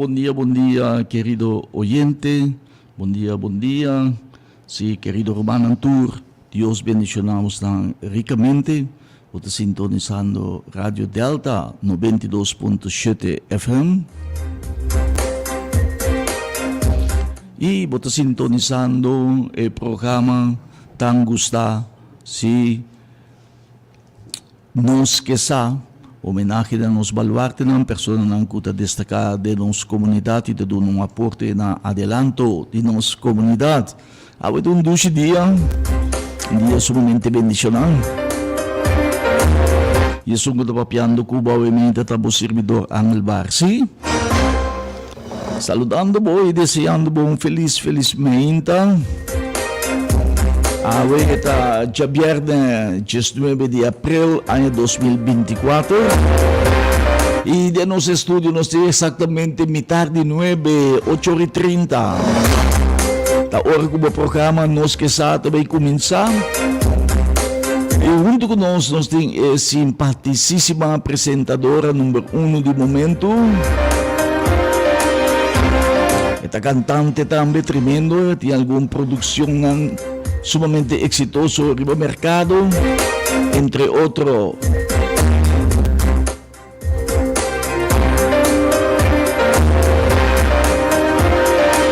Bon dia, bon dia, kerido oyente. Bon dia, bon dia. Sí, kerido rumannan tur, Dios bendishoná bosnan rikamente. Bo ta sintonisando Radio Delta 92.7 FM. I bo ta sintonisando e programa tan gustá, sí, Nos ke sa, homenahe na nos baluartenan, personanan ku ta destaká den nos komunidat i ta duna un aporte na adelanto di nos komunidat. Awe ta un dushi dia, un dia sumamente bendishoná. I esun ku ta papiando ku bo awe meinta ta bo sirbidor Angel Barsi. Saludando bo y deseando bo un feliz feliz meinta. Awe ta djabierne 19 di april aña 2024. Y den nos estudio nos tin exactamente mitar di nuebe, ocho ora y trinta. Ta ora cu bo programa Nos Ke Sa ta bay cuminsa. Y hunto cu nos nos tin e simpaticísima presentadora number uno di momento. E ta cantante tambe tremendo, tin algun produccionnan sumamente exitoso riba mercado, entre otro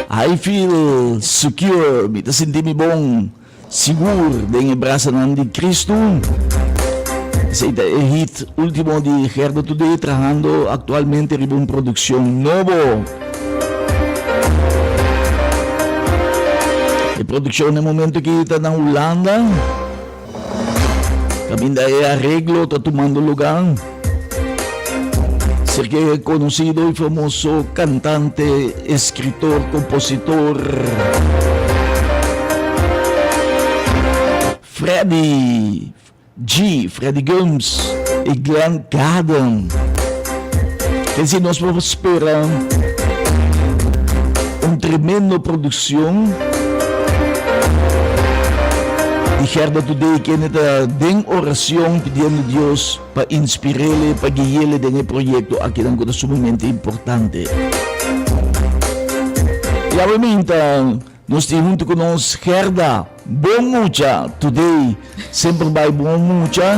I feel secure, mi ta sinti mi bon. Sigur den e brasanan di Cristo. Esei ta e hit ultimo di Gerda Today trahando actualmente riba un produccion nobo. E produccion na e momento aki ta na Hulanda. Caminda e areglo ta tumando lugar. Cerca e conocido y famoso cantante, escritor, compositor Freddy G, Freddy Gumbs y Glenn Garden. Ensi nos por spera un tremendo produccion di Gerda Today kende ta den oracion pidiendo Dios pa inspirele, pa guiele den e proyecto akinan cu ta sumamente importante. Y awe minta nos tin hunto cu nos Gerda, bon mucha today, semper bay bon mucha.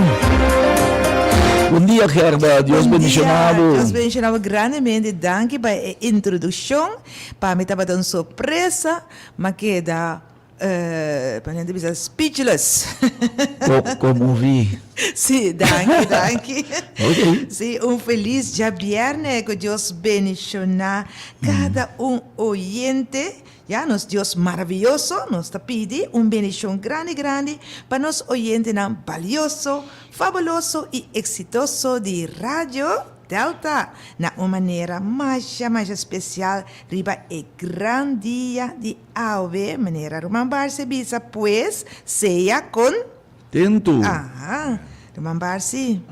Bon dia Gerda, Dios bendiciona bo. Dios bendiciona bo grandemente, danki pa e introduccion, pa mi tabata un sorpresa, m'a keda Pa hende bisa speechless. Conmoví. Sí, danki, danki. Ok. Sí, un feliz djabierne, ku Dios bendishoná kada un oyente. Ya, nos Dios maraviyoso, nos ta pidi un bendishon grandi grandi pa nos oyentenan balioso, fabuloso i eksitoso di Radio Delta na un manera masha masha spesial riba e gran dia di Awe, manera Ruman Barsi a bisa, pues, sea con. Tentu. Aha, Ruman Barsi,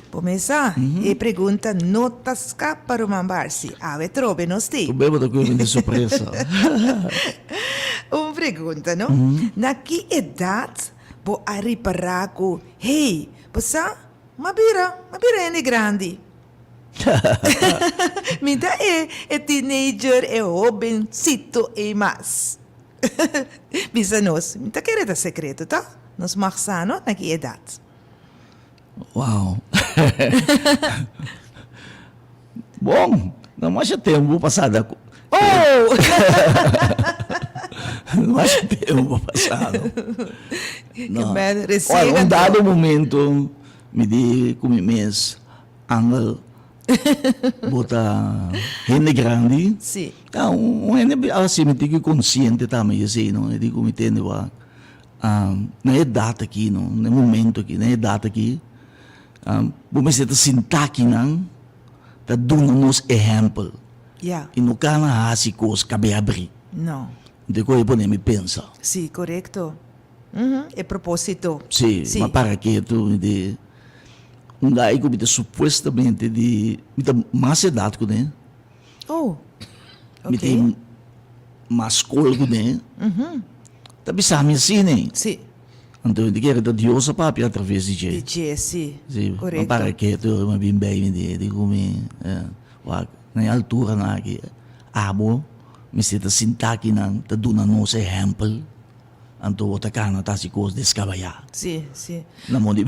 bo mes sa, e pregunta no ta scapa, Ruman Barsi. Awe trobe nos tin. Trobe bo ta cume di sorpresa. Un pregunta, no? Na ki edad bo a ripara cu, hey, bo sa, m'a bira, m'a bira hende grandi? Mi ta e e teenager, e hobencito ei mas. Bisa nos, mi ta kere ta secreto to? Nos mag sa no na ki edad. Wow. Bon, no masha tempo pasada. Oh! No masha tempo pasado. No. Bueno, un dado momento mi di cu mi mes, Angel, bo ta hende grandi. Sí. Ja, un hende así mi tin ki konsiente tambe di esei, no? E di ku mi tende wak, na e edat aki, no? Na e momento aki, na e edat aki, bo mester ta sintá akinan, ta duna nos ehèmpel. Ja. I no kana hasi kos kab'é abrí. No. Di ku e pone mi pensa. Sí, korekto. E propósito. Sí, Sí. ma para ketu mi di un gai ku mi ta supuestamente di mi ta mas edat kuné. Oh, Mi ok. tin mas skol kuné. Ta bisa mi asina. Sí. Anto mi ta kere ta Dios a papia atraves di dje. Di dje, sí. Sí, ma Korekto. para ketu mi a bin bei mi di di ku mi wak na e alturanan aki. Abo mester ta sinta akinan ta duna nos ehèmpel, anto bo ta kana ta hasi kos deskabayá. Sí, sí. Na mon di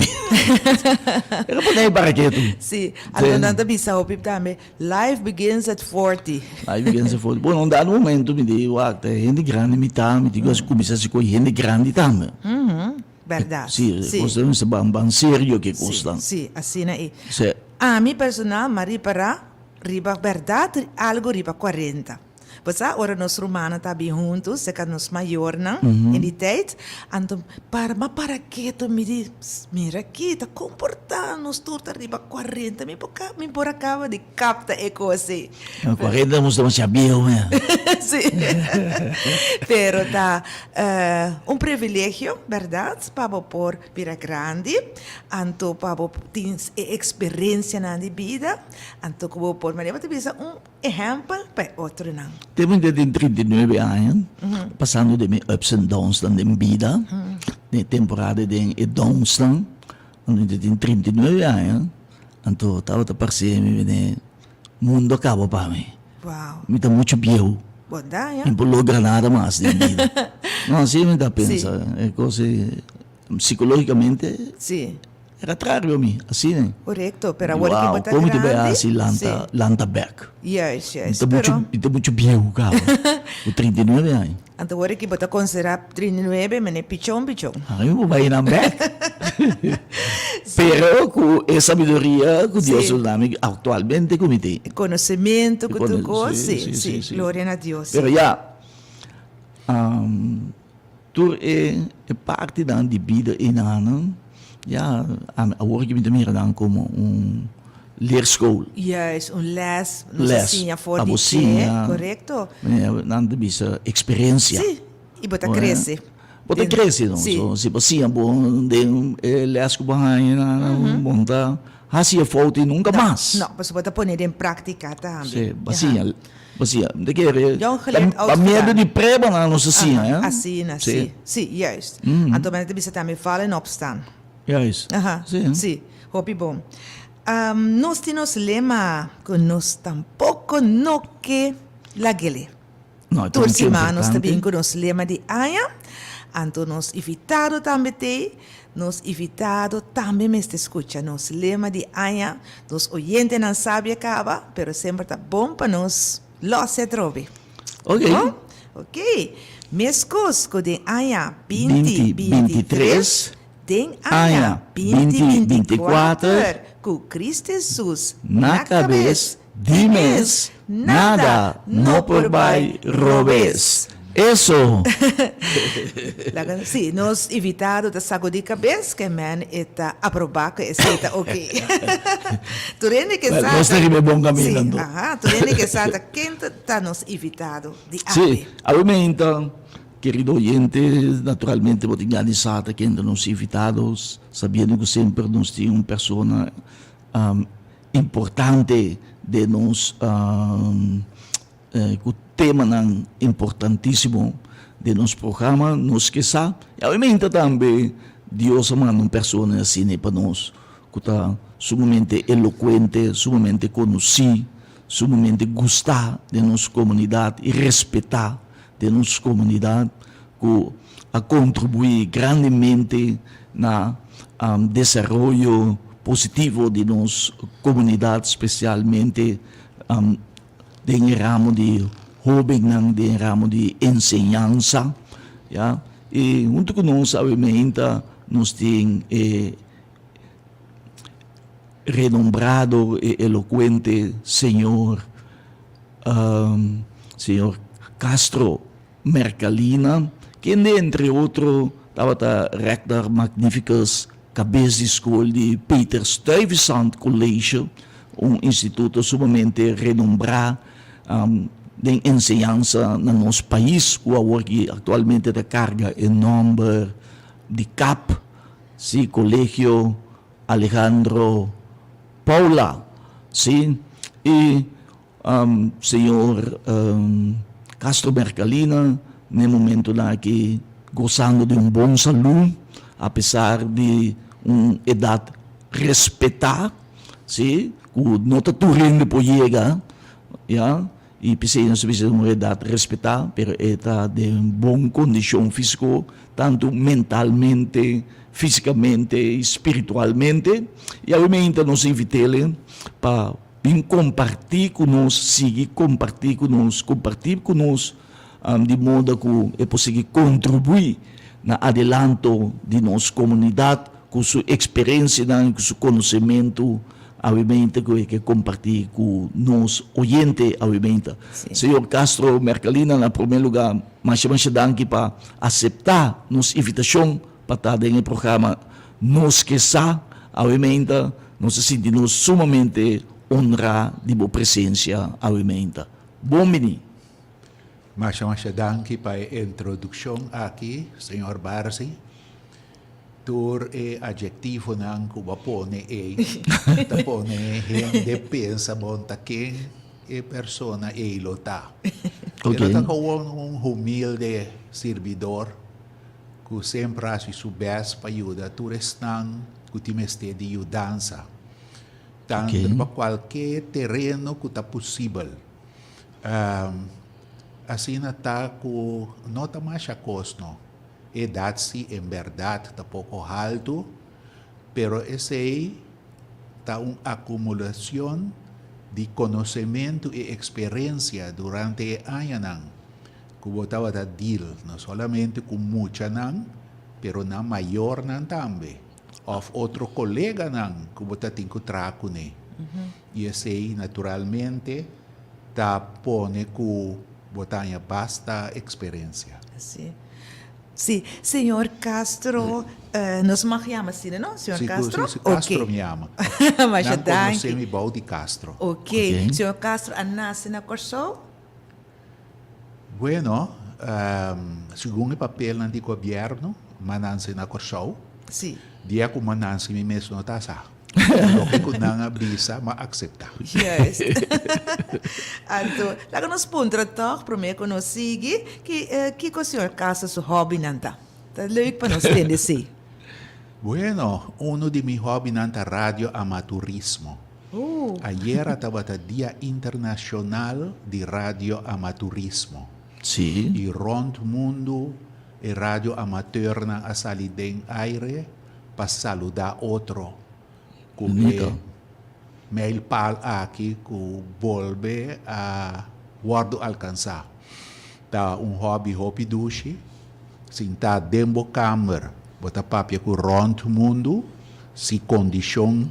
Era pone para ketu. Sí, anto nan ta bisa hopi tambe, life begins at 40. Life begins at 40. Bueno, un dado momento mi di, wak, ta hende grandi mi ta, mi tin ku kuminsá hasi kos hende grandi tambe. Bèrdat. Sí, kos ta mester ban ban serio ke kosnan. Sí, sí, asina ei. Sí. Ami personal m'a ripará riba bèrdat algu riba kuarenta. Bo sa ora nos rumannan ta bin huntu serka nos mayornan en di tijd, anto para m'a para ketu mi di, mira aki ta komportá nos tur ta riba kuarenta mi por mi por a kaba di kapta e kos ei. Kuarenta nos ta masha bieu mea. Sí. Pero ta un privilegio, bèrdat, pa bo por bira grandi, anto pa bo tin e eksperensianan di bida, anto ku bo por manera bo ta bisa un ehèmpel pa e otronan. Te mi den 39 aña, pasando den mi ups and downsnan den bida, den e temporada den e downsnan, anto mi tin 39 aña, anto tabata parse mi bini mundo a kaba pa mi. Wow. Mi ta mucho bieu. Bon da, ya. Mi por logra nada mas den bida. No, así mi ta pensa. E kos ei, psicologicamente. Sí. Era trario mi, asina. Korekto, pero awor ki bo ta grandi. Wow, komo ti bai hasi lanta, lanta bek? Juist, juist. Mi ta mucho, mi ta mucho bieu kaba, ku 39 aña. Anto awor ki bo ta konsiderá 39 mene pichon pichon. Ami bo bai nan bek. Pero ku e sabiduria ku Dios a duna mi aktualmente ku mi tin. E konosementu ku tur kos, si, si, gloria na Dios. Pero ya, Tur e partinan di bida enanan, ya, ami awor ki mi ta mira nan komo un leerschool. Juist, un les, nos a siña for di dje, korekto. Nan ta bisa eksperensia. Sí, i bo ta krese. Bo ta krese, no? So, si bo siña bon den e les ku bo haña nan, bo no ta hasi e fout ei nunka mas. No, pasobra bo ta pone den práktika tambe. Sí, bo siña. Pasia, mi ta kere Jong geleerd, oud pa medio gedaan. di pruebanan nos ta siña, Aha, ya? asina, Sí. sí. Sí, juist. Anto men ta bisa tambe val en opstaan. Juist. Aha, Sí. sí, hopi bon. Nos tin nos lema ku nos tampoko no ke lag'ele. No, e ta Tur mucho siman nos ta bin importante. ku nos lema di aña, anto nos invitado tambe t'ei. Nos invitado tambe mester skucha nos lema di aña. Nos oyentenan sabi a kaba, pero semper ta bon pa nos los e atrobe. Ok. Bon? Ok. Meskos ku den aña binti 23, den aña 2024, ku Cristo Hesus na kabes, di mes, nada no por bai robes. Eso! Laga, sí, nos invitado ta sagudí kabes, ke men e ta aprobá ku esei ta oké. Tur hende ke sa. Nos ta riba e bon kaminda anto. Sí, aha, tur hende ke sa ta ken ta nos invitado di awe. Sí, awe meinta, kerido oyente, naturalmente bo tin gana di sa ta ken ta nos invitados, sabiendo ku semper nos tin un persona importante den nos ku temanan importantísimo den nos programa. Nos ke sa i awe tambe Dios a manda un persona asina pa nos ku ta sumamente elokuente, sumamente konosí, sumamente gustá den nos komunidat i respetá den nos komunidat ku a kontribuí grandemente na desaroyo positivo di nos komunidat, spesialmente den e ramo di hóbennan, den e ramo di enseñansa, ya. I huntu ku nos awe meinta nos tin e renombrado e elokuente señor señor Castro Mercalina, kende entre otro tabata Rector Magnificus, kabes di skol di Peter Stuyvesant College, un instituto sumamente renombrá den enseñansa na nos pais ku awor ki aktualmente ta karga e nòmber di cap, sí, Colegio Alejandro Paula, sí, i Señor Castro Mercalina n'e momentonan aki gozando di un bon salú apesar di un edat respetá, sí, ku no ta tur hende por yega, ya. I p'esei nos ta bisa un edat respetá, pero e ta den bon kondishon físiko, tantu mentalmente, físikamente i spiritualmente. I awe meinta nos invit'el pa bin kompartí ku nos, sigui kompartí ku nos, kompartí ku nos di moda ku e por sigui kontribuí na adelanto di nos komunidat ku su eksperensianan i ku su konosementu Awimente ku e ke kompartí ku nos oyente awimente. Señor Castro Mercalina, na promé lugá masha masha danki pa aseptá nos invitashon pa ta den e programa Nos Ke Sa. Awimente nos ta sinti nos sumamente honrá di bo presensia awimente. Bon bini. Masha masha danki pa e introdukshon aki, señor Barsi. Tur e adjektivonan ku bo a pone ei ta pone hende pensa bon ta ken e persona ei lo ta. Pero ta gewoon un humilde sirbidor ku semper a hasi su bèst pa yuda tur esnan ku tin mester di yudansa, tantu riba kualke tereno ku ta posibel. Asina ta ku no ta masha kos no. Edat si en bèrdat ta poko haltu, pero esei ta un akumulashon di konosementu i eksperensia durante e añanan ku bo tabata deal no solamente ku muchanan, pero nan mayornan tambe òf otro koleganan ku bo ta tin ku traha kuné. I esei naturalmente ta pone ku bo ta haña basta eksperensia. Sí. Sí, señor Castro, nos mag yama asina, no? Señor Sí, Castro? sí, sí, Castro mi yama. Masha Nan danki. konosé mi bou di Castro. Ok. Señor Castro a nase na Kòrsou? Bueno, segun e papelnan di gobièrnu, m'a nanse na Kòrsou. Sí. Dia ku m'a nanse mi mes no ta sa. Loke ku nan a bisa, m'a akseptá. Juist. Anto, laga nos puntra tòg, promé ku nos sigui, ki kiko señor Castro su hòbinan ta? Ta leuk pa nos tende esei. Bueno, unu di mi hòbinan ta radioamaturismo. Ayera tabata Dia Internashonal di Radioamaturismo. Sí. I rònt mundu e radioamateurnan a sali den aire pa saludá otro ku e mijlpaal aki ku bolbe a wòrdu alkansá. Ta un hòbi hopi dushi, sintá den bo kamer bo ta papia ku rònt mundu si kondishon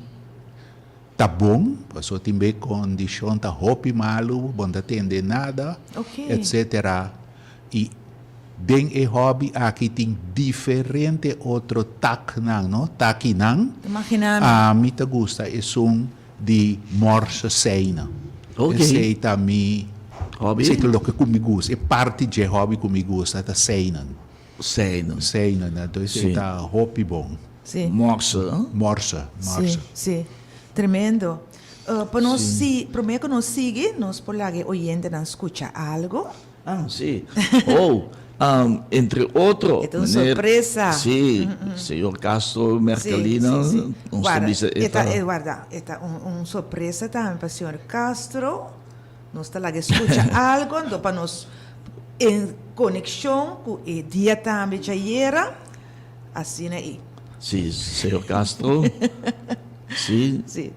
ta bon, pasobra tin be kondishon ta hopi malu, bo no ta tende nada, etsetera. I den e hòbi aki tin diferente otro taknan, no? Takinan. Ami ta gusta esun di morse seina. Esei ta mi Hòbi? Esei ta loke ku mi gusta. E parti dje hòbi ku mi gusta ta seinan. Seinan. Seinan, anto esei ta hopi bon. Sí. Morse. Morse, morse. Sí, sí. Tremendo. Pa nos si, promé ku nos sigui, nos por laga e oyentenan skucha algo. Ah, sí. Oh, entre otro. E ta un sorpresa. Sí, señor Castro Mercalina, Sí, sí, sí. nos ta bisa e ta. Warda, e ta un sorpresa tambe pa señor Castro. Nos ta laga e skucha algo, anto pa nos en konekshon ku e dia tambe djayera, asina ei. Sí, señor Castro. Sí. Sí.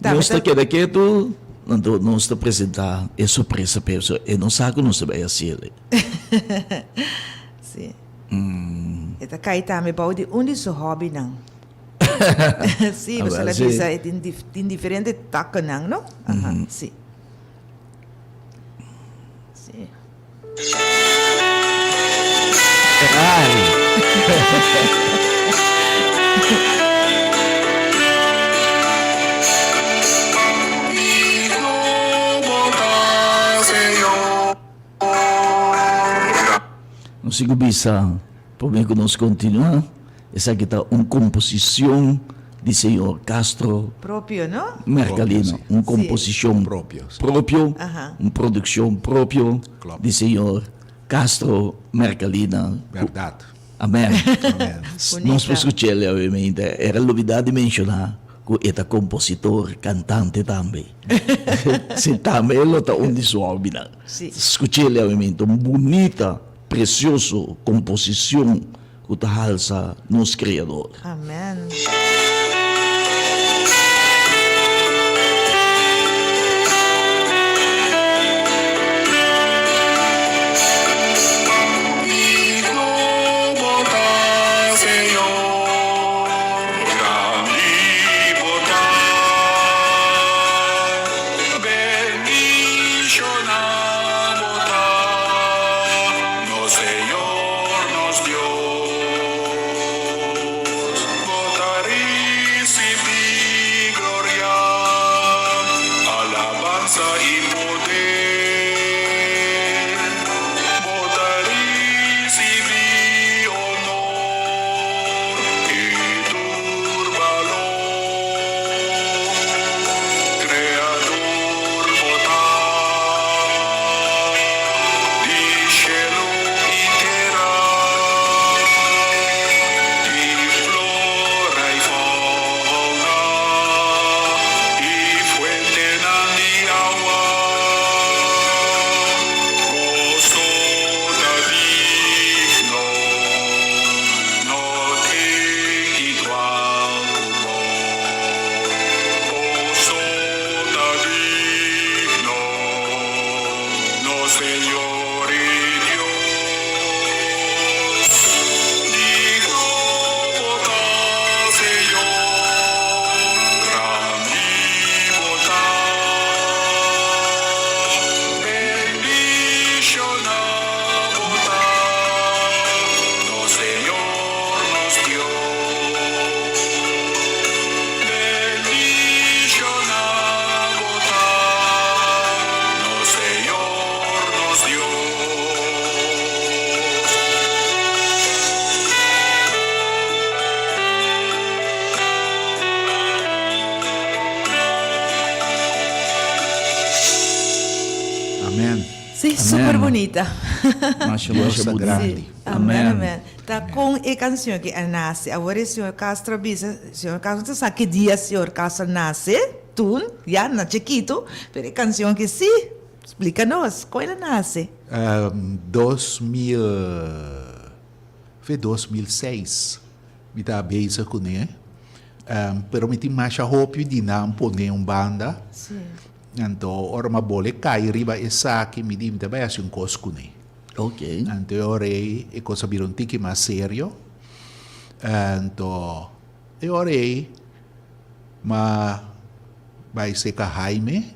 Nos ta keda ketu, anto nos ta presentá e sorpresa p'e, so e no sa ku nos ta bai hasiel. Sí. E ta kai tambe bou di un di su hòbinan. Sí, pasobra el a bisa e tin diferente takenan, no? Aha, sí. Sí. Ferrari. Nos sigu bisa prome ku nos kontinua, esaki ta un komposishon di señor Castro. Propio, no? Mercalino, un komposishon propio, propio, un produkshon propio di señor Castro Mercalina. Bèrdat. Amen. Nos por skuch'el awe mente. Era lubidá di menshoná. ku e ta kompositor, kantante tambe. Si tambe e lo ta un di su hòbinan. Skuch'é leavemente, un bunita, presioso komposishon ku ta halsa nos Kreador. Amen. Amen. Sí, super bunita. Masha, masha Dios ta bunita. grandi. Amen, amen. Ta kon e kanshon aki a nase? Awor e señor Castro a bisa, señor Castro ta sa ki dia señor Castro a nase, toen, ya, na chikitu, pero e kanshon aki sí, splika nos, kon el a nase? 2000, fe 2006 mi ta bezig kuné, pero mi tin masha hopi di nan pone un banda, anto ora mi a bole kai riba esaki mi di mi ta bai hasi un kos kuné. Ok. Anto e ora ei e kos a bira un tiki mas serio. Anto e ora ei m'a bai seka Jaime,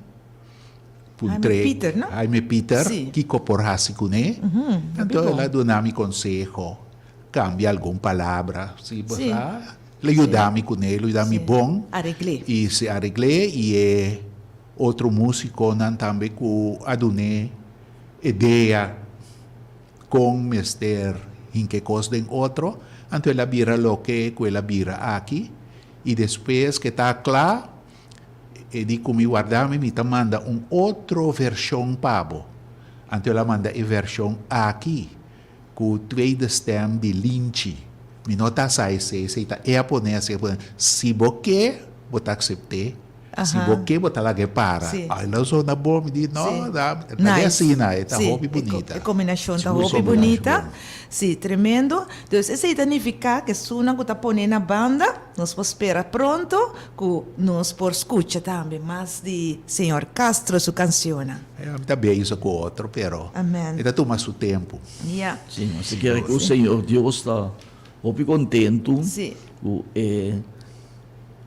puntr'é, Jaime Pieter, no? Jaime Pieter, Sí. kiko por hasi kuné. Anto Hopi el a bon. duna mi konseho, kambia algun palabra, si bo Sí. sa. El a yuda mi kuné, el a yuda mi Sí. bon. Aregl'é. I si aregl'é i e otro músikonan tambe ku a dun'é Idea kon mester hinka e kos den otro, anto el a bira loke ku el a bira aki, i despues ke ta kla, e di ku mi warda mi, mi ta manda un otro vershon pa bo. Anto el a manda e vershon aki ku tweede stem di Linchi. Mi no ta sa esei, esei ta e a pone así, e a pone. Si bo ke, bo ta aksept'é. Si bo ke bo ta laga e para. Ay lo zona bon mi di no da lag'e asina e ta hopi bunita. E kombinashon ta hopi bunita. Si tremendo. Dus esei ta nifiká ku esunnan ku ta pone na banda nos por spera pronto ku nos por skucha tambe mas di señor Castro su kanshonnan. Mi ta bezig ku otro pero e ta tuma su tempu. Si nos ta kere ku señor Dios ta hopi kontentu ku e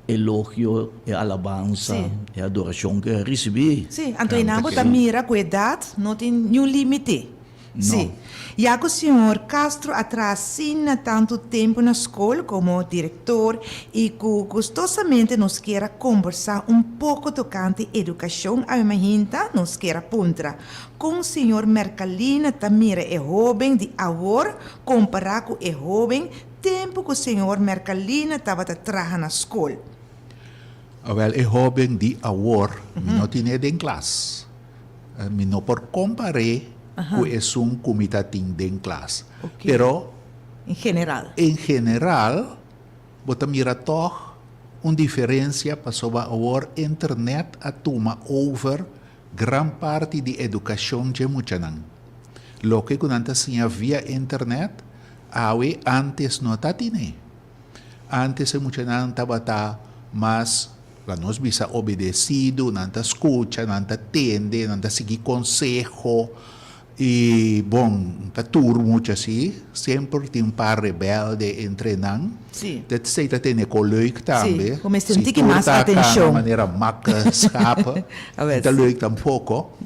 elogio, e alabansa, e adorashon ku e a risibí. Sí, anto einan bo ta mira ku edat no tin niun límite. Sí. Ya ku señor Castro a traha asina tantu tempu na skol komo direktor i ku gustosamente nos kier a kombersá un poko tokante edukashon awe mahinta, nos kier a puntra, Kon señor Mercalina ta mira e hóben di awor kompará ku e hóben Tempu ku señor Mercalina tabata traha na skol. Awel e hoben di awor mi no tine den klas. Mi no por kompar'é ku esun ku mi ta tin den klas. Pero En general. En general bo ta mira tòg. un diferensia pasobra awor internet a tuma over gran parti di edukashon dje muchanan. Loke ku nan ta siña via internet awe ántes no ta tine. Ántes e muchanan tabata mas, laga nos bisa, obedesidu, nan ta skucha, nan ta tende, nan ta sigui konseho. I bon, ta tur mucha si, semper tin un par rebelde entre nan. Sí. Dat esei ta tene ko leuk tambe. Sí, ku mester Si tiki tur mas ta kana atenshon. manera makke schapen, Awel no ta sí. leuk tampoko.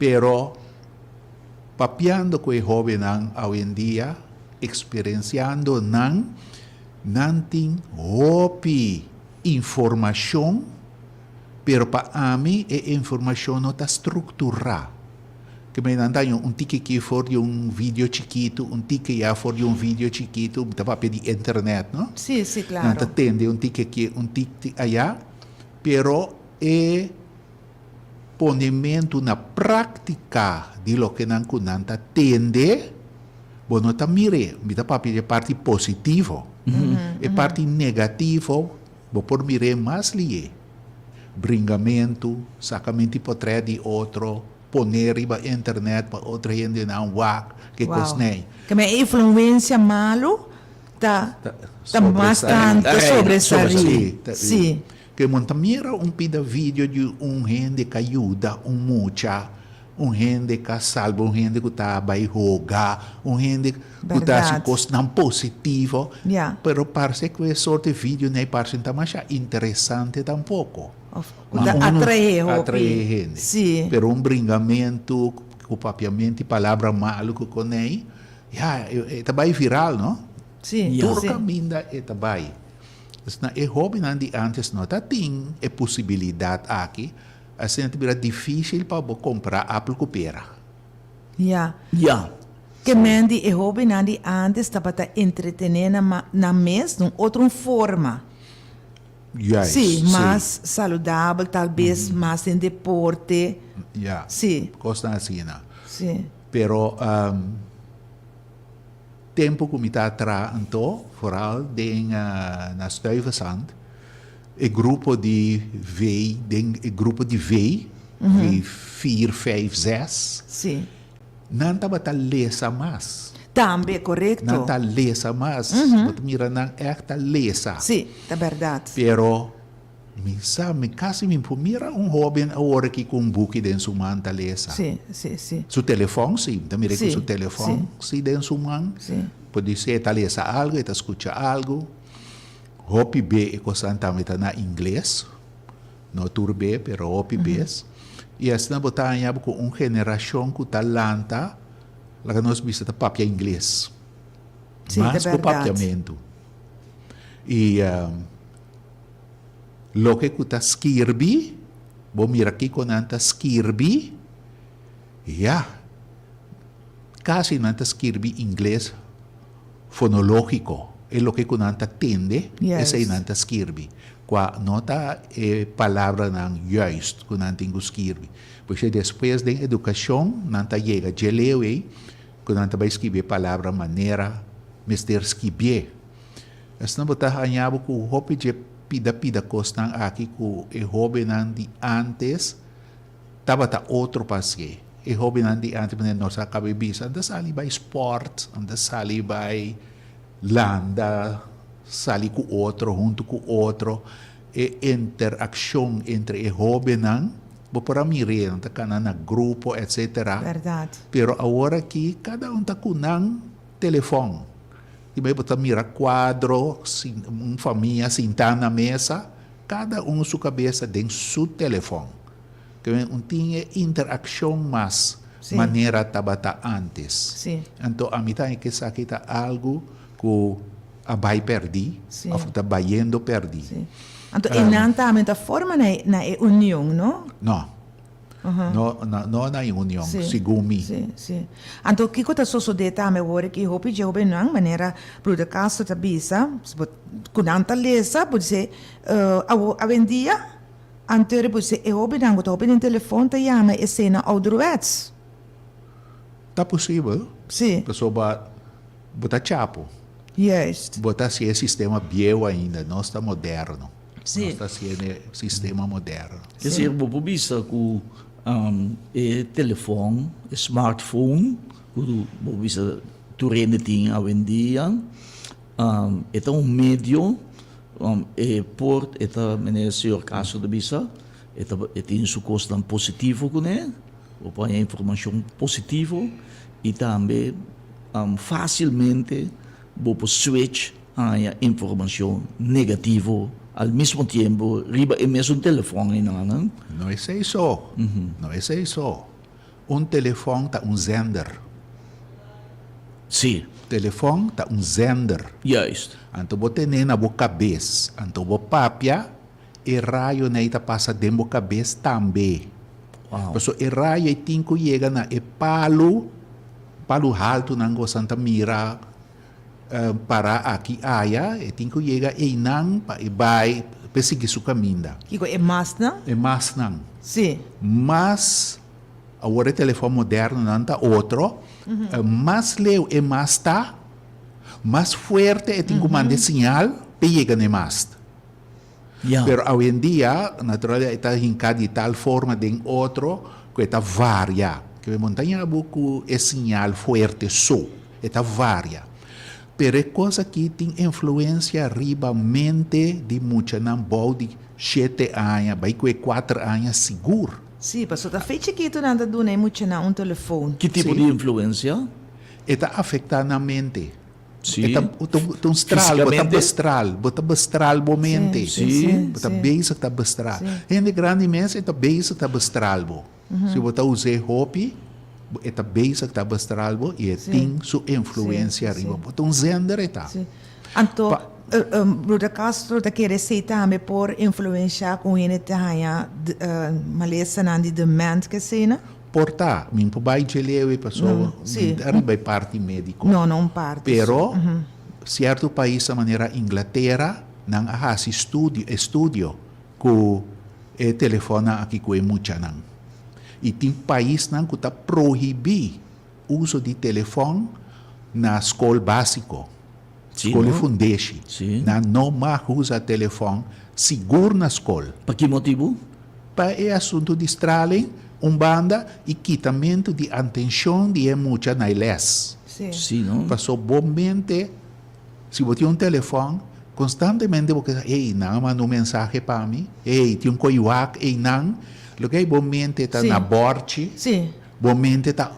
Pero papiando ku e hobennan awendia, eksperensiando nan, nan tin hopi informashon, pero pa ami e informashon no ta strukturá. Ke mi nan daño un tiki aki for di un video chikitu, un tiki ya for di un video chikitu, mi ta papia di internet, no? Sí, sí, Nan ta claro. tende un tiki aki, un tiki aya, pero e ponementu na práktika di loke nan ku nan ta tende, bo no ta mir'é. Mi ta papia di e parti positivo. E parti negativo bo por mir'é mas lié. Bringamentu, sakamenti potrèt di otro, poné riba internet pa otro hendenan wak ke Wow. kosnei. Ke men e influensia malu ta ta mas Sobresalí. tantu sobresalí. Sí, ta Sí. Ke mon ta mira un pida video di un hende ka yuda un mucha, un hende ka salba un hende ku ta bai hoga, un hende ku ta hasi Bèrdat. kosnan positivo, Ya. pero parse ku e sorte video nei parse no ta masha interesante tampoko. Of ku Ma ta unu atraé hopi. atraé hende. Sí. Pero un bringamentu ku papiamentu i palabra malu ku konei, ya, e ta bai viral, no? Sí, Tur sí. kaminda e ta bai. Pues na e hobennan di antes no ta tin e posibilidat aki, asina ta bira dificil pa bo compra apel cu pera. Ya. Ya. Ke men di e hobennan di antes tabata entretene nan nan mes den otro un forma. Juist, Sí, sí. mas saludabel, tal bes mas den deporte. Ya. Sí. Cosnan asina. Sí. Pero Tempu ku mi ta traha anto, foral den na Stuyvesant, e grupo di V, den e grupo di V, V vier, vijf, zes, Sí. nan tabata lesa mas. Tambe, korekto. Nan ta lesa mas. Bo ta mira nan ègt ta lesa. Sí, ta bèrdat. Pero Mi sa, mi casi mi por mira un hoben awor aki cu un buki den su man ta lesa. Sí, sí, sí. Su telefon sí, mi ta mira cu Sí, su telefon sí. sí den su man. Sí. Podisé e ta lesa algo, e ta scucha algo. Hopi be e cosnan tambe ta na ingles, no tur be, pero hopi bes. Y asina bo ta haña bo cu un generacion cu ta lanta, laga nos bisa ta papia ingles. Sí, ta Mas cu berdad. papiamento. Y. Loke ku ta skirbi, bo mira kiko nan ta skirbi, ya, kasi nan ta skirbi ingles fonológiko, e loke ku nan ta tende, esei nan ta skirbi, kua no ta e palabranan juist ku nan tin ku skirbi. Pasobra despues den edukashon nan ta yega dje leu ei ku nan ta bai skirbi e palabra manera mester skibié. Esnan bo ta haña bo ku hopi dje pida pida kosnan aki ku e hóbennan di ántes tabata otro paske. E hóbennan di ántes manera nos a kaba di bisa nan ta sali bai spòrt, nan ta sali bai landa, sali ku otro, huntu ku otro. E interakshon entre e hóbennan bo por a mir'é, nan ta kana na grupo etsetera. Bèrdat. Pero awor aki kada un ta ku nan telefòn. Di bai bo ta mira cuadro, un famia sintá na mesa, cada un su cabeza den su telefon. Ke men un tin e interaccion mas manera tabata antes. Anto ami ta haña ke esaki ta algo cu a bai perdi of cu ta bayendo perdi. Anto enan tambe ta forma na e union, no? No. No, no na e union, segun mi. Sí, sí. Anto kiko ta sosodé tambe awor ki hopi dje hobennan, manera Bruder Castro ta bisa, ku nan ta lesa, por dise, awo, awendia, anterior por dise e hobennan ku ta hopi den telefon ta yama esei nan ouderwets. Ta posibel. Sí. Pasobra bo ta chapo. Juist. Bo ta hasi e sistema bieu ainda, nos ta moderno. Nos ta hasié den e sistema moderno. Es decir, bo por bisa ku e telefòn, e smartphone, ku bo bisa tur hende tin awendia, e ta un medio, e por, e ta, meneer señor Castro ta bisa, e ta, e tin su kosnan positivo kuné, bo por haña informashon positivo i tambe fásilmente bo por switch haña informashon negativo al mismo tiempo riba e mesun telefòn einan. No esei so, no esei so. Un telefòn ta un zender. Sí. Telefòn ta un zender. Juist. Anto bo ten'é na bo kabes, anto bo papia, e rayonan ei ta pasa den bo kabes tambe. Wow. Pasobra e rayo ei tin ku yega na e palu, palu haltunan ku bosan ta mira Para aki aya, e tin ku yega einan pa e bai, pa e sigui su kaminda. Kiko e masnan? E masnan. Sí. Mas, awor e telefòn modernonan ta otro, mas leu e mas ta, mas fuerte e tin ku manda e siñal pa e yega na e mast. Ya. Pero awendia, natural e ta hinká di tal forma den otro ku e ta varia. Ke men montaña bo ku e siñal fuerte so, e ta varia. Pero e kos aki tin influensia riba mente di muchanan bou di shete aña bai ku e kuater aña sigur. Sí, pasobra ta fe chikitu nan ta duna e muchanan un telefon. Ki tipo Sí. di influensia? E ta afektá nan mente. Sí. E ta ta un straal, bo ta bestral, bo ta bestral bo mente. Sí. Bo ta bezig ta bestral. Hende grandi mes e ta bezig ta bestral bo. Si bo ta us'é hopi, e ta bezig ta bestral bo i e tin su influencia riba bo. Ta un zender e ta. Anto, Bruder Castro ta kere esei tambe por influencia ku hende ta haña malesanan di dement kesei, no? Por ta, mi por bai dje lewe pasobra mi ta riba e parti medico. No, no un parti. Pero cierto paisnan manera Inglatera nan a haci studio, estudio cu e telefonnan aki cu e muchanan. Y tin paisnan cu ta prohibi uso di telefon na scol basico, scol di fundeshi. Nan no mag usa telefon sigur na scol. Pa ki motibu? Pa e asuntu di straling un banda i kitamentu di antenshon di e mucha na e lès. Sí, no? Paso bo mente, si bo tin un telefòn, konstantemente bo ke sa, ey, nan a manda un mensahe pa mi, ey, tin un ko'i wak einan. Loke ei bo mente ta na bòrchi, bo mente ta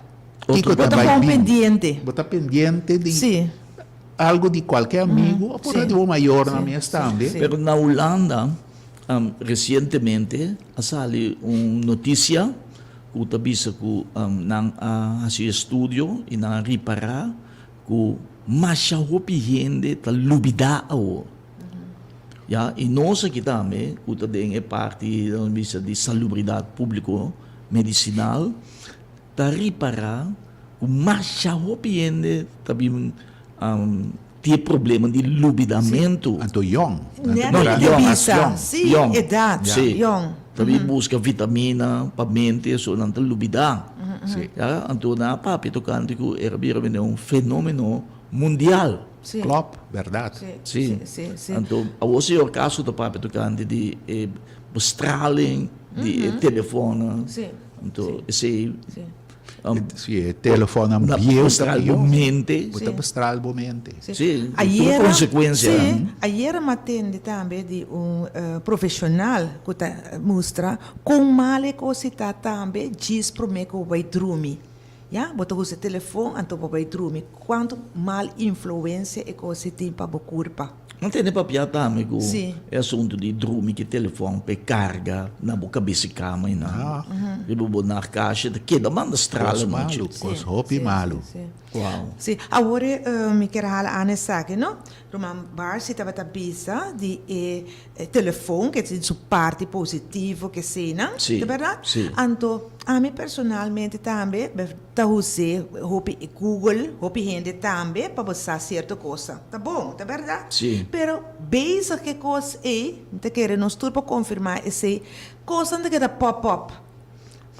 kiko Bo ta ta bai kon bin. pendiente. Bo ta pendiente di algu di kualke amigu òf por di bo mayornan mes tambe. Pero na Hulanda Resientemente a sali un notisia ku ta bisa ku nan a hasi estudio i nan a ripará ku masha hopi hende ta lubidá awor. Ya, i nos aki tambe ku ta den e parti nos bisa di salubridat públiko medisinal ta ripará ku masha hopi hende ta bin Tin e problema di lubidamentu. Anto yong. Net no ta bisa. Si, edat. Si. Yong. Ta bin buska vitamina pa mente so nan ta lubida. Si. Ya, anto nan a papia tokante ku e bira bini un fenomeno mundial. Si. Klòp, bèrdat. Si. Si, si. Anto awor señor Castro ta papia tokante di e bestraling di e telefonnan. Si. Anto esei. Si. Si e telefonnan bieu ta bestral bo mente. Bo ta bestral bo mente. Si, tur konsekuensia. Si, ayera mi a tende tambe di un profeshonal ku ta mustra kon mal e kos ta tambe djis promé ku bo bai drumi. Ya, bo ta usa e telefon anto bo bai drumi. Kuantu mal influensia e kos tin pa bo kurpa. No tene papia tambe ku e asuntu di drumi ki telefòn p'e karga na bo kabes i kama i nan. Riba bo nagkasha ta keda manda stral anochi. Kos malu, kos hopi malu. Wow. Si, awor mi kier hala an esaki no. Ruman Barsi tabata bisa di e telefon ke tin su parti positivo keseinan, ta bèrdat? Anto ami personalmente tambe Ta us'é hopi e Google, hopi hende tambe pa bo sa sierto cosa. Ta bon, ta berdad? Sí. Pero bezig ke kos ei, mi ta kere nos tur por konfirmá esei, kosnan ta keda pop up.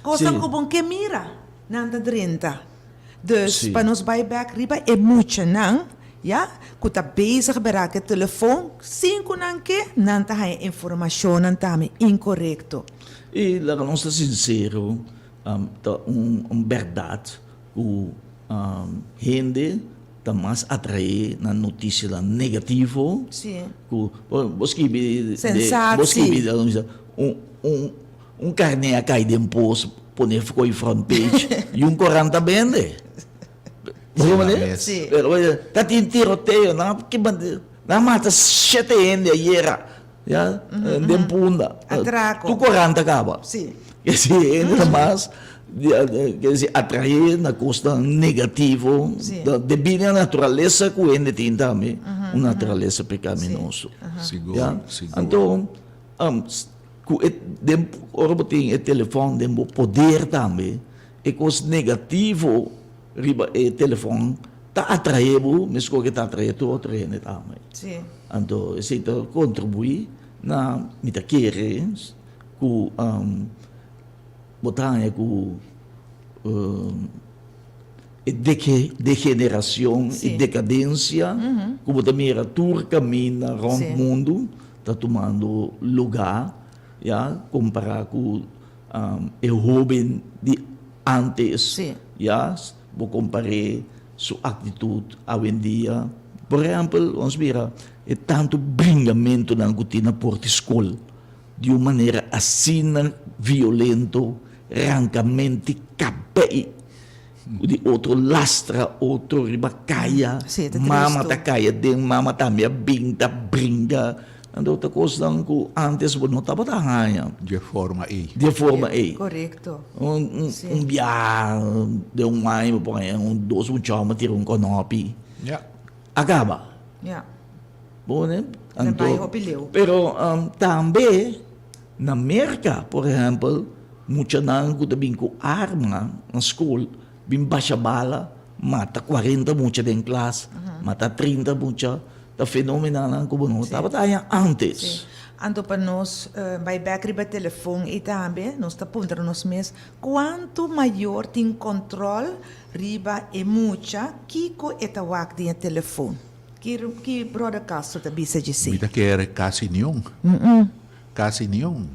Kosnan Sí. ku bo ke mira, nan ta drenta. Dus Sí. pa nos bai bèk riba e muchanan, ya, ku ta bezig bera ku e telefon sin ku nan ke, nan ta haña informashonnan tambe inkorekto. I laga nos ta sinsero, ta un bèrdat ku hende ta mas atraé na notisianan negativo ku bo skibi bo skibi un karné a kai den pos pone for e front page i un korant ta bende. Pero ta tin tiroteo nan a mata shete hende ayera ya den Punda. Tur korant a kaba. Kesi hende ta mas kesi atrae na kosnan negativo debi na naturalesa ku hende tin tambe un naturalesa pekaminoso. Anto ku e den ora bo tin e telefòn den bo poder tambe e kos negativo riba e telefòn ta atrae bo meskos ke ta atrae tur otro hende tambe. Anto esei ta kontribuí na mi ta kere ku bo ta haña ku e degeneracion y decadencia cu bo ta mira tur caminda rond mundo ta tumando lugar ya compara cu e hoben di antes ya bo compare su actitud awendia por ehempel nos mira e tanto bringamentonan cu tin na porta di scol. Di un manera asina violento, rankamenti kabei ku di otro lastra otro riba kaya, mama ta kaya den, mama tambe a bin ta bringa. Anto ta kosnan ku antes bo no tabata haña. Di e forma ei. Di e forma ei. Korekto. Un bia den un aña bo por haña un dos muchacho a tira un kònòpi. A kaba. Bo ne? Ta bai hopi leu. Pero tambe na Merka, por ehèmpel, muchanan ku ta bin ku arma na skol bin basha bala, mata kuarenta mucha den klas, mata trinta mucha, ta fenomenanan ku bo no tabata haña ántes. Sí. Anto pa nos bai bèk riba e telefon ei tambe, nos ta puntra nos mes, kuantu mayor tin kòntròl riba e mucha kiko e ta wak den e telefon? Ki ki brother Castro ta bisa djisí? Mi ta kere kasi niun. Kasi niun.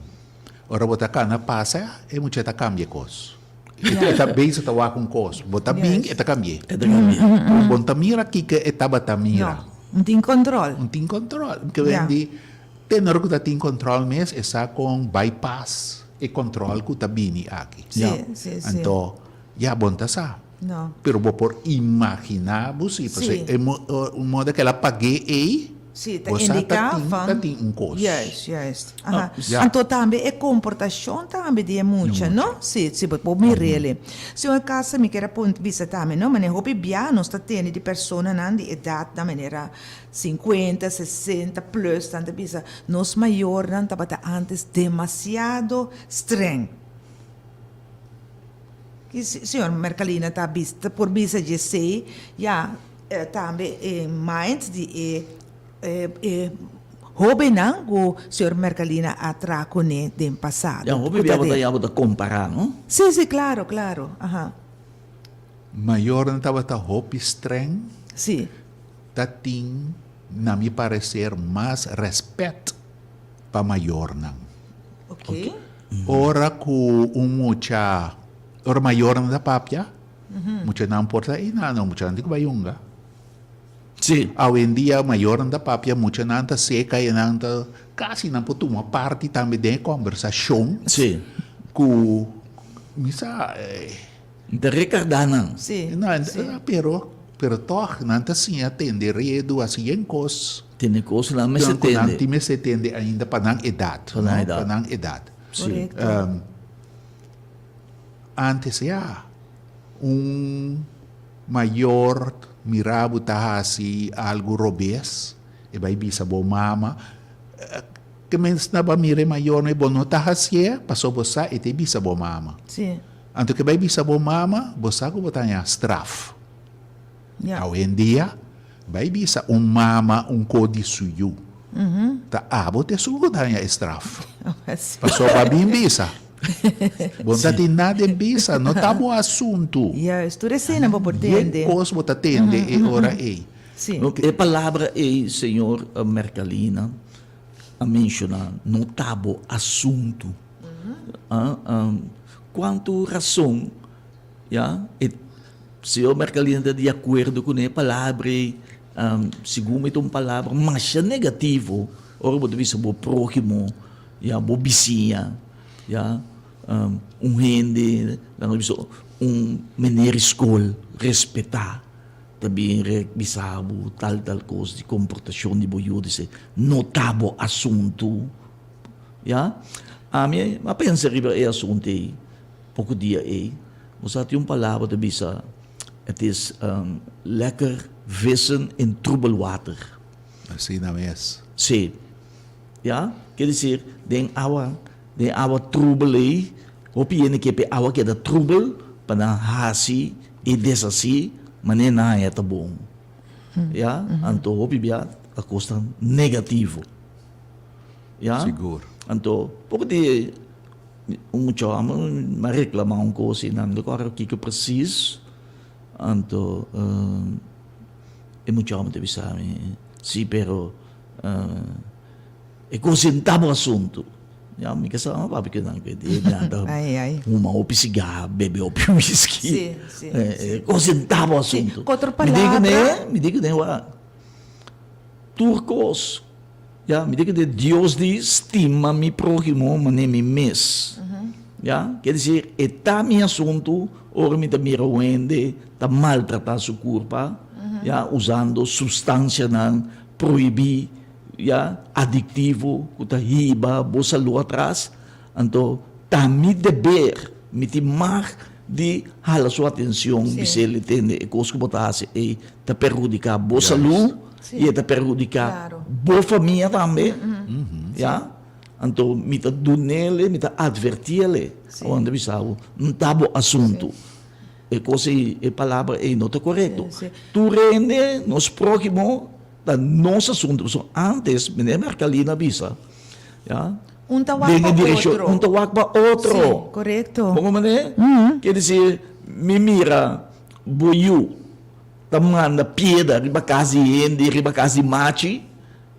Ora bo ta kana pasa, e mucha ta kambia kos. E ta bezig ta wak un kos. Bo ta bin, e ta kambi'é. E ta kambi'é. Bo no ta mira kiko e tabata mira. No. No tin kòntròl. No tin kòntròl. Ke wen di, te ora ku ta tin kòntròl mes, e sa kon bypass e kòntròl ku ta bini aki. Sí, sí, sí. Anto, ya bo no ta sa. No. Pero bo por imaginá bo si, pasobra e un moda ku el a pag'é ei, Sí, ta bo sa ta indiká tin, van. ta tin un kos. Juist, juist. Aha. Ja. Anto tambe e komportashon tambe di e mucha, no? Sí, sí, bo por mir'el. Señor Castro, mi kier a punta bisa tambe, no? Manera hopi bia nos ta tende di personanan di edatnan manera sinkuenta, sesenta plus, nan ta bisa nos mayornan tabata ántes demasiado streng. Ki señor Mercalina ta bisa por bisa djesei ya tambe e mind di e e hobennan ku señor Mercalina a traha kuné den pasado. Ya hopi bia bo ta ya bo ta kompará no? Sí sí klaro klaro aha. Mayornan tabata hopi streng. Sí. Ta tin na mi parecer mas rèspèt pa mayornan. Oké. Ora ku un mucha, ora mayornan ta papia, muchanan por ta ei nan, muchanan tin ku bai yunga. Sí. Awendia mayornan ta papia, muchanan ta seka i nan ta kasi nan por tuma parti tambe den e kombersashon. Sí. Ku mi sa. Ta rekardá nan. Sí. No, pero, pero tòg nan ta siña tende redu, hasi yen kos. Tende kos nan mester tende. Nan tin mester tende ainda pa nan edat. Pa nan edat. Pa nan edat. Sí. Korekto. Antes ya, un mayor mira bo ta hasi algu robes, e bai bisa bo mama, ke mens nan ba mira e mayornan i bo no ta hasié, pasobra bo sa e ta bisa bo mama. Sí. Anto ke bai bisa bo mama, bo sa ku bo ta haña straf. Ja. Awendia, bai bisa un mama un ko di su yu. Ta abo ta esun ku ta haña e straf. Pasobra bo a bin bisa. Bo no ta tin nada den bisa, no ta bo asuntu. Juist, tur esena bo por tende. Yen kos bo ta tende e ora ei. Sí. E palabra ei señor Mercalina a menshoná, no ta bo asuntu. Kuantu rason ya e señor Mercalina ta di akuerdo ku e palabra ei? Segun mi ta un palabra masha negativo ora bo ta bisa bo próhimo, ya, bo bisiña, ya, un hende, nan ta bisa un meneer di skol respetá. Ta bin rek bisa bo tal tal kos di komportashon di bo yu di se no ta bo asuntu ya ami a pensa riba e asuntu ei poko dia ei bo sa tin un palabra ta bisa het is lekker vissen in troebel water. Asina mes. Si ya ke desir den awa den awa troebel ei Hopi hende ke p'e awa keda trubel pa nan hasi i deshasí manera nan haña ta bon. Ya, anto hopi bia ta kosnan negativo. Ya? Sigur. Anto poko di un mucha hòmber a reklamá un kos i nan no kòrda kiko presis, anto e mucha hòmber ta bisa mi, si pero E kos ei ta bo asuntu. Ya, mi ke sa papia ku nan ku e nan ta huma hopi sigar, bebe hopi whisky. Sí, sí, sí. E kos ei ta bo asuntu. Ku otro Mi di palabra. kuné, mi di kuné wak, tur kos, ya, mi di kuné Dios di stima mi próhimo manera mi mes. Ya, ke desir e ta mi asuntu ora mi ta mira un hende ta maltratá su kurpa, ya, usando sustansianan prohibí. Ya adiktivo ku ta hiba bo salú atras, anto ta mi deber, mi tin mag di hala su atencion bis'el e tende e kos ku bo ta hasi ei ta perhudiká bo salú i e ta perhudiká bo famia tambe, ya. Anto mi ta dun'el, mi ta advertiel, awor mi ta bisa bo, no ta bo asuntu. E kos ei, e palabra ei no ta korekto. Tur hende, nos próhimo, ta nos asuntu. Pasobra ántes, meneer Mercalina a bisa, ya, Un ta wak den pa e direkshon, otro. un ta wak pa otro. Sí, korekto. Bon meneer? Ker disir, mi mira bo yu ta manda piedra riba kas di hende, riba kas di machi,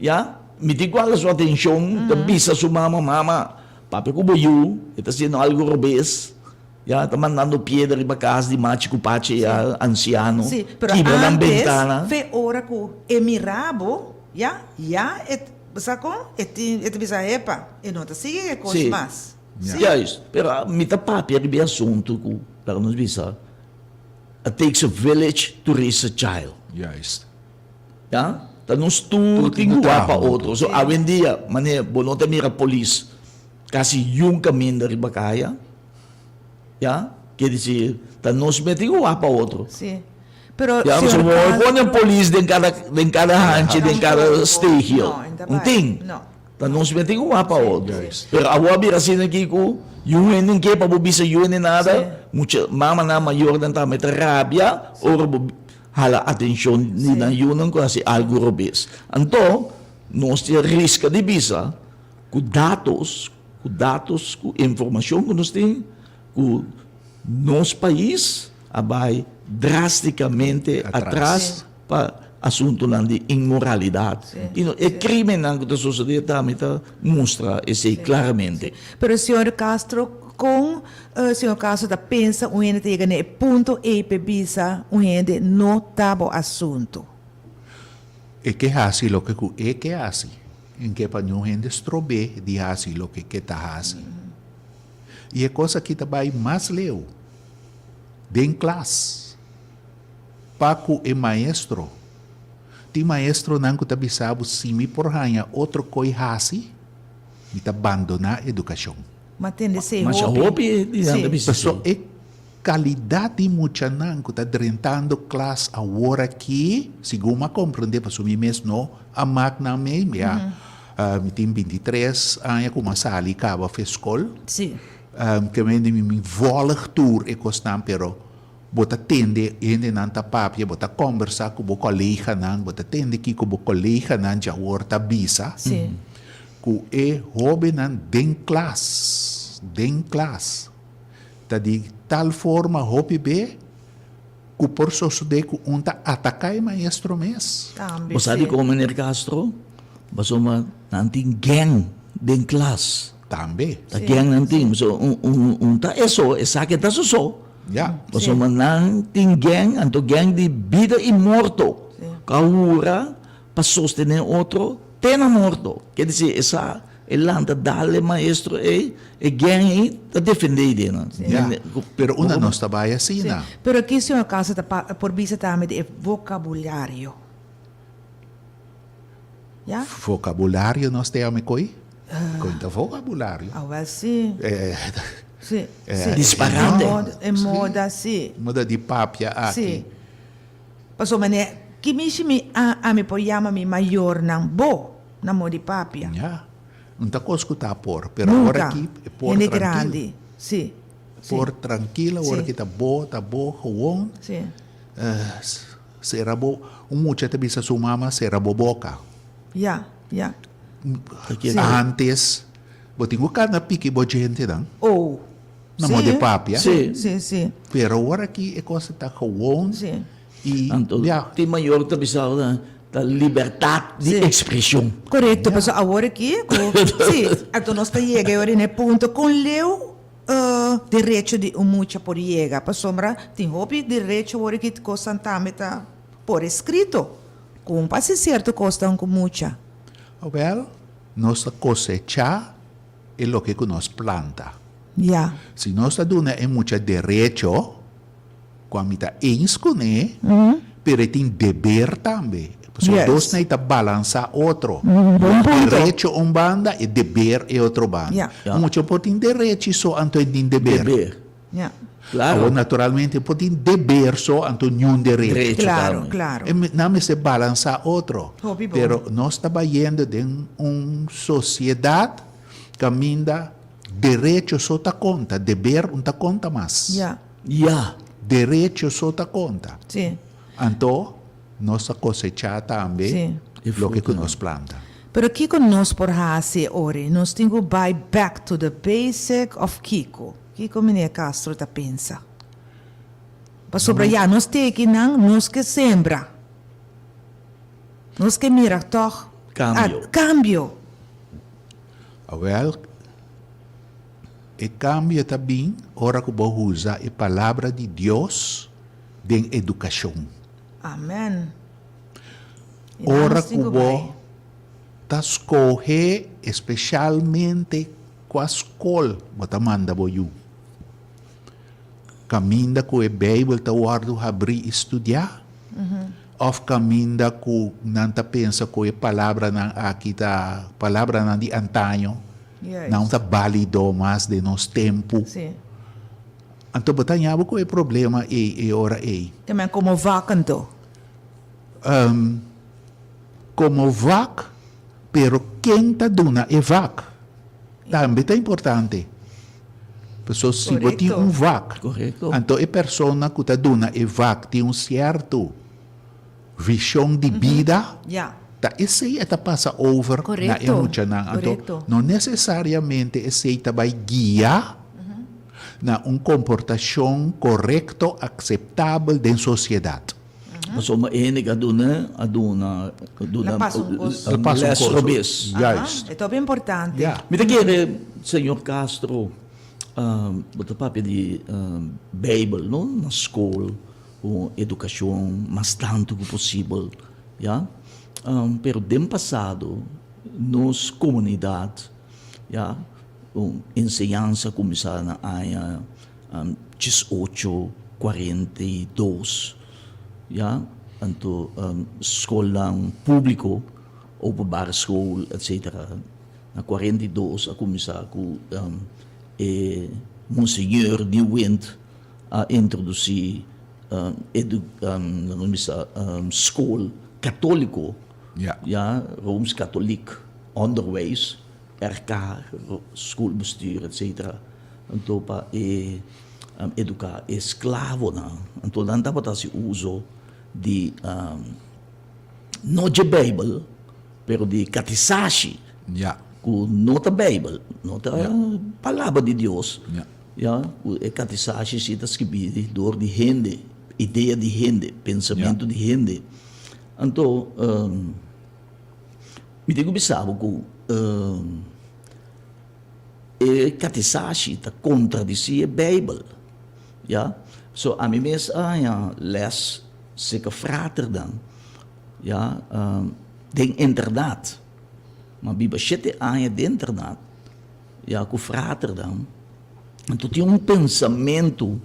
ya, mi tin ku hala su atenshon, ta bisa su mama, mama, papia ku bo yu, e ta hasiendo algu robes. Ya ta mandando piedra riba cas di machi cu pachi ya anciano, Sí, pero kibra nan antes bentana. fe ora cu e mira bo, ya, ya e, bo sa con? E tin, e ta bisa, epa, e no ta sigui e cos Sí, mas. Sí. juist. Pero mi ta papia riba e asunto cu, laga nos bisa, it takes a village to raise a child. Juist. Ya, ta nos tur Tur tin tin cu cu wak traha pa hunto. otro. So, awendia, manera bo no ta mira polis Casi yun caminda riba caya, ya, quiere decir ta nos mete un wak pa otro. Sí. Pero, Ya, señor pasobra bo no Castro. pone polis den cada, den cada hanchi, den cada Tampoco. steegje. No, en ta Un bai. tin. No. Ta nos mete un wak pa Sí, otro. sí. Pero awor a bira asina aki cu yun hende ke pa bo bisa yun hende nada, Sí. mucha mamanan, mayornan tambe ta rabia ora bo hala atencion di Sí. nan yunan cu haci algo robes. Anto, nos tin risca di bisa Ku datos, ku datos, ku informashon ku nos tin, ku nos pais a bai drástikamente atras pa asuntunan di inmoralidat. I e krimennan ku ta sosodé tambe ta mustra esei klaramente. Pero señor Castro, kon señor Castro ta pensa un hende ta yega na e punto ei p'e bisa un hende no ta bo asuntu? E ke hasi loke ku e ke hasi. En ke pa niun hende strob'é di hasi loke ke ta hasi. I e kos aki ta bai mas leu den klas pa ku e maestro. Tin maestronan ku ta bisa bo si mi por haña otro koi hasi, mi ta bandoná edukashon. Ma tende esei Masha hopi. hopi di nan ta bisa Paso esei. e Kalidat di muchanan ku ta drentando klas awor aki, segun mi a komprendé, pasobra mi mes no a mak nan mei, mi a mi tin bintitres aña ku mi a sali kaba fe skol, ke mende mi mi vòlg tur e kosnan, pero bo ta tende hendenan ta papia, bo ta kòmbersá ku bo koleganan, bo ta tende kiko bo koleganan djawor ta bisa, ku e hóbennan den klas, den klas. Ta di tal forma hopi be Ku por sosodé ku un ta ataká e maestro mes. Tambe Bo sa si. dikon meneer Castro? Pasobra nan tin gang den klas. Tambe. Ta gang nan tin. So un un un ta eso, esaki ta su so. Ya. Pasobra nan tin gang, anto gang di bida i morto. Ku a hura pa sostené otro te na morto. Ke disi esa e lanta dal e maestro ei, e gang ei ta defendé i den nan. Ya. Pero unda nos ta bai asina? Pero aki señor Castro ta pa por bisa tambe di e vocabulario. Ya. Vocabulario nos te ame koi? Koi ta vocabulario. Awel si. Si, si. Disparate. E moda, si. Moda di papia aki. Si. Pasobra mane ki mishi mi ami por yama mi mayornan bo na moda di papia. Ya. Un ta kos ku ta por, pero awor aki e por Hende trankil. grandi, si. Por trankil awor aki ta bo, ta bo gewoon. Si. Sera bo, un mucha ta bisa su mama sera bo boka. Ya, ya. Si. Antes bo tin ku kanda piki bo djentenan. Oh. Na moda di papia. Si. Si, si. Pero awor aki e kos ta gewoon. Si. I Anto ya. tin mayor ta bisa ta libertad di expresion. Korekto, pasobra awor aki ku si, anto nos ta yega e ora na e punto kon leu derecho di un mucha por yega, pasobra tin hopi derecho awor aki kosnan tambe ta por eskrito, kon pa hasi sierto kosnan ku mucha? Awel, nos ta kosechá e loke ku nos planta. Ya. Si nos ta duna e mucha derecho, ku ami ta eens kuné, pero e tin deber tambe. Pasobra dos nei ta balansá otro. Bon punto. Derecho un banda i deber e otro banda. Un mucha por tin derechi so anto e tin deber. Deber. Ya. Claro. Awor naturalmente por tin deber so anto niun derecho. Derecho Claro, tambe. claro. E nan mester balansá otro. Hopi bon. Pero nos ta bayendo den un sosiedat kaminda derecho so ta konta, deber un ta konta mas. Ya. Ya. Derecho so ta konta. Sí. Anto nos ta kosechá tambe Sí. loke ku nos planta. Pero kiko nos por hasi ori? Nos tin ku bai back to the basic of kiko? Kiko Meneer Castro ta pensa? Pasobra ya nos teki nan, nos ke sembra. Nos ke mira tòg. Kambio. Kambio. Awel, e kambio ta bin ora ku bo usa e Palabra di Dios den edukashon. Amen. Ora ku bo ta skohe espeshalmente Kua skol bo ta manda bo yu? Kaminda ku e Beibel ta wòrdu habrí i studiá? Òf kaminda ku nan ta pensa ku e palabranan aki ta palabranan di antaño, nan ta bálido mas den nos tempu? Anto bo ta haña bo ku e problema ei e ora ei. Te men komo vak anto? Komo vak, pero ken ta duna e vak tambe ta importante. Pasobra si bo tin un vak, anto e persona ku ta duna e vak tin un sierto vishon di bida, ta esei e ta pasa over na e muchanan. Anto no nesesariamente esei ta bai guia na un komportashon korekto, akseptabel den sosiedat. Pasobra e hende ku a duna, a duna, duna La pasa un kos. La pasa un les kos. robes. Juist. E ta hopi importante. Ja. Mi ta kere, señor Castro, bo ta papia di Bijbel, no? Na skol, ku edukashon mas tantu ku posibel, ya. Pero den pasado nos komunidat, ya, enseñansa a kuminsá na aña 18, 42, ya, anto skolnan públiko, openbare school, etcetera, na 42 a kuminsá ku e Monseñor Nieuwindt a introdusí edu, nan bisa skol katóliko, ya, Rooms-Katholiek Onderwijs, RK, schoolbestuur, etcetera. Anto pa e eduká e sklavonan. Anto nan tabata hasi uso di no dje Beibel, pero di katisashi, ku no ta Beibel, no ta Palabra di Dios, ya, ku e katisashi si ta skibí dor di hende. Idea di hende, pensamentu di hende. Anto mi tin ku bisa bo ku e katisashi ta kontradisí e Beibel, ya. So ami mes a haña lès serka fraternan, ya, den internat. Mi a biba shete aña den internat, ya, ku fraternan. Anto tin un pensamentu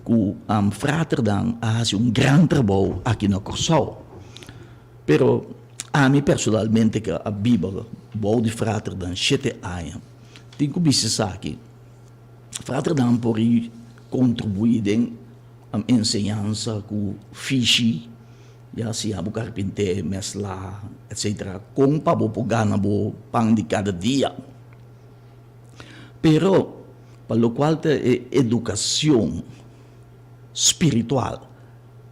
ku fraternan a hasi un gran trabou aki na Kòrsou. Pero ami personalmente ke a biba bou di fraternan shete aña, tin ku bisa esaki, fraternan por i kontribuí den enseñansa ku fishi, ya siña bo karpinté, mèslá, etsetera, kon pa bo por gana bo pan di kada dia. Pero pa locual ta e educacion spiritual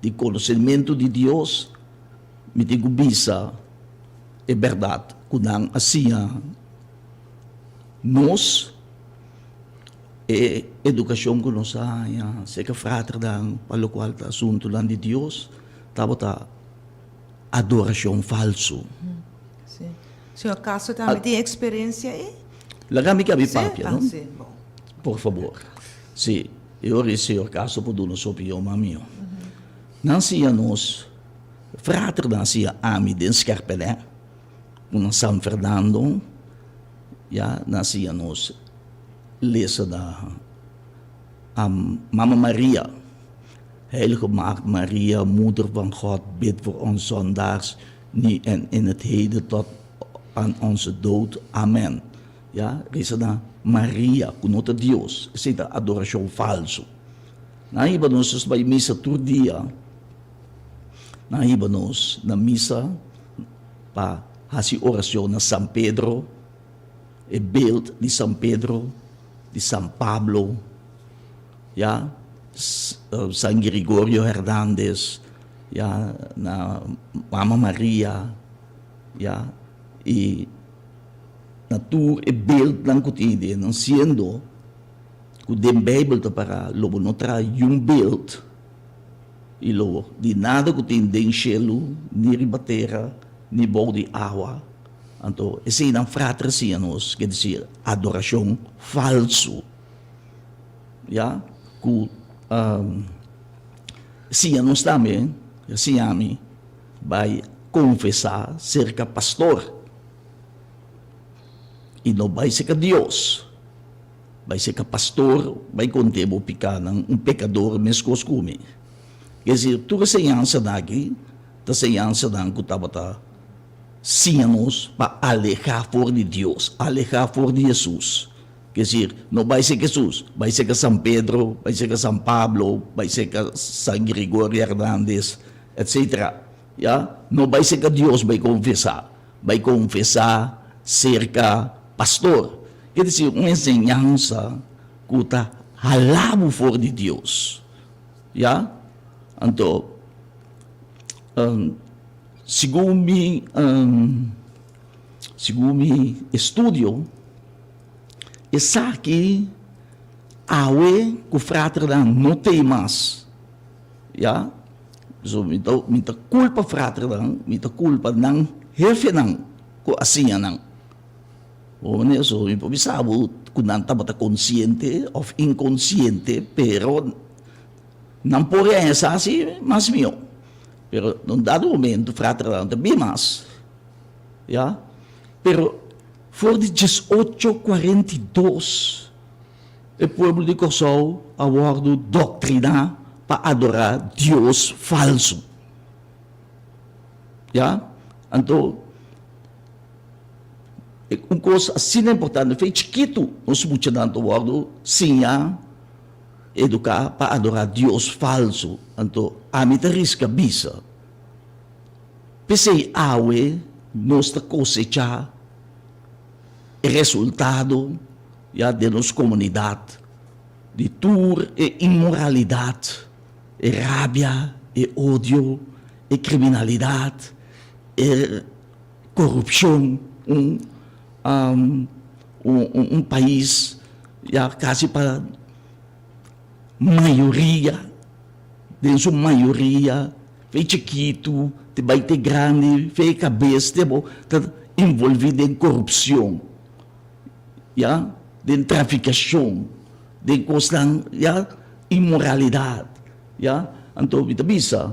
di conocemento di Dios, mi tin cu bisa e berdad cu nan a siña nos, e educacion cu nos a haña cerca fraternan pa locual ta asuntonan di Dios tabata adoracion falso. Señor Castro tambe tin experiencia ei? Laga mi kabi papia, no? Por fabor. Si, e ora ei señor Castro por duna su opinion mas mihó. Nan siña nos, fraternan siña ami den Skerpelè, ku na San Fernando, ya, nan siña nos lesa na Mama Maria. Heilige Maagd Maria, Moeder van God, bid voor ons zondaars, nu en in het heden tot aan onze dood. Amen. Ya, resa na Maria, ku no ta Dios. Esei ta adorashon falsu. Nan hiba nos nos bai misa tur dia. Nan hiba nos na misa pa hasi orashon na San Pedro, e beeld di San Pedro, di San Pablo. Ya, San Gregorio Hernandez, ya, na Mama Maria, ya, i na tur e beeldnan ku tin den nan, siendo ku den Beibel ta para lo bo no traha yun beeld i lo di nada ku tin den shelu, ni riba tera, ni bou di awa. Anto eseinan frater siña nos, ke desir adorashon falsu. Ya ku siña nos tambe, a siña mi bai konfesá serka pastor i no bai serka Dios, bai serka pastor bai kont'é bo pikánan, un pekador meskos ku mi. Ke desir, tur e señansanan aki ta señansanan ku tabata siña nos pa alehá for di Dios, alehá for di Hesus. Kesir, no bai serka Hesus, bai serka San Pedro, bai serka San Pablo, bai serka San Gregorio Hernandez, etcetera. Ya, no bai serka Dios bai konfesá, bai konfesá serka pastor. Ke desir, un enseñansa ku ta halá bo for di Dios. Ya, anto, segun mi, segun mi estudio, Esaki awe ku fraternan no tei mas, ya. So mi ta mi ta kulpa fraternan, mi ta kulpa nan hefenan ku a siña nan. Bo manera so mi por bisa bo ku nan tabata konsiente òf inkonsiente, pero nan por haña sa si mas mihó. Pero na un dado momento fraternan ta bin mas, ya. Pero For di diesocho 42 e pueblo di Kòrsou a wòrdu doktriná pa adorá dios falsu. Ya? Anto, un kos asina importante, fe chikitu nos muchanan ta wòrdu siñá, eduká pa adorá dios falsu. Anto, ami ta riska bisa, P'esei awe nos ta kosechá e resultado ya den nos komunidat di tur e inmoralidat, e rabia, e odio, e kriminalidat, e korupshon, un un pais ya kasi pa mayoria. Den su mayoria, fe chikitu te bai te grandi, fe kabes te abou, ta envolví den korupshon, ya, den trafikashon, den kosnan, ya, inmoralidat, ya. Anto mi ta bisa,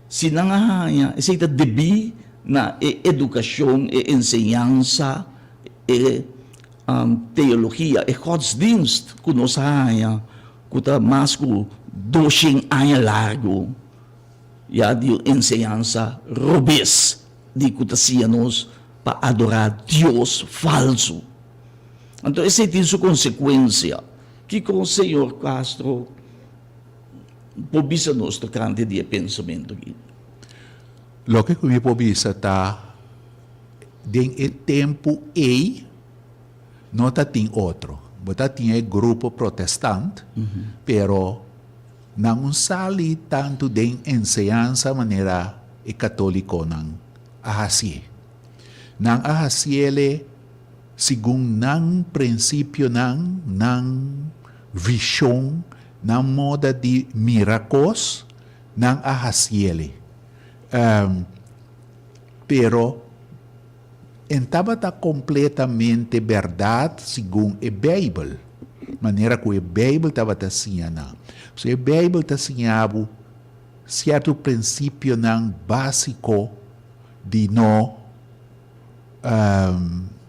si nan a haña, esei ta debí na e edukashon, e enseñansa, e teologia, e godsdienst ku nos a haña ku ta mas ku doshen aña largu ya di un enseñansa robes di ku ta siña nos pa adorá dios falsu. Anto esei tin su konsekuensia. Kiko señor Castro por bisa nos tokante di e pensamentu aki? Loke ku mi por bisa ta den e tempu ei no ta tin otro. Bo ta tin e grupo protestant, pero nan un sali tantu den enseñansa manera e katolikonan a hasié. Nan a hasiele segun nan prinsipionan, nan vishon, nan moda di mira kos, nan a hasiele. Pero en tabata kompletamente bèrdat segun e Beibel, manera ku e Beibel tabata siña nan. Pasobra e Beibel ta siña bo sierto prinsipionan básiko di no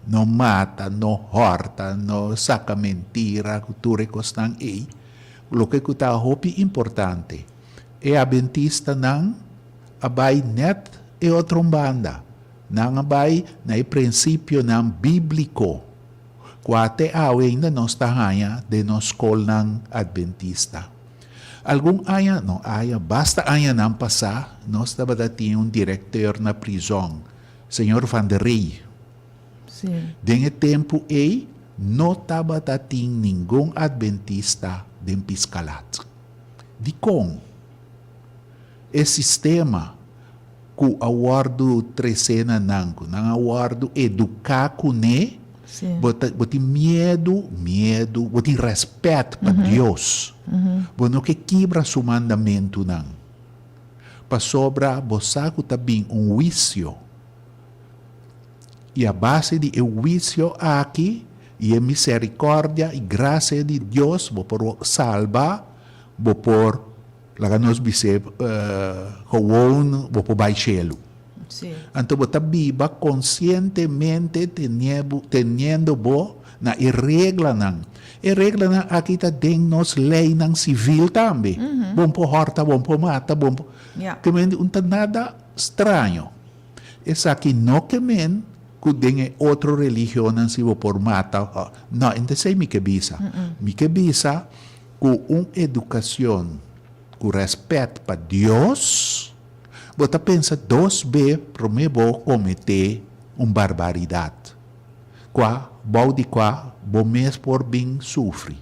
no mata, no hòrta, no saka mentira, ku tur e kosnan ei. Loke ku ta hopi importante, e abentistanan a bai nèt e otro un banda. Nan a bai na e prinsipionan bíbliko ku a te awe ainda nos ta haña den nos skolnan adventista. Algun aña, no aña, basta añanan pasá, nos tabata tin un direkteur na prizòn, señor Van der Rey. Den e tempu ei no tabata tin ningun adventista den Piskalat. Dikon? E sistema ku a wòrdu tresé na nan, ku nan a wòrdu eduká kuné, bo ta bo tin miedu, miedu, bo tin rèspèt pa Dios. Bo no ke kibra su mandamentunan, pasobra bo sa ku ta bin un huisio. I a base di e huisio aki i e miserikòrdia i grasia di Dios bo por salba, bo por Laga nos bis'é, Gewoon bo por bai shelu. Anto bo ta biba konsientemente teniendo bo na e reglanan. E reglanan aki ta den nos leinan sivil tambe. Bo por hòrta, bo por mata, bo por. Ke men un ta nada straño. Esaki no ke men ku den e otro religionnan si bo por mata. No, esei mi ke bisa. Mi ke bisa Ku un edukashon ku rèspèt pa Dios, bo ta pensa dos be promé bo kometé un barbaridat, kua bou di kua bo mes por bin sufri.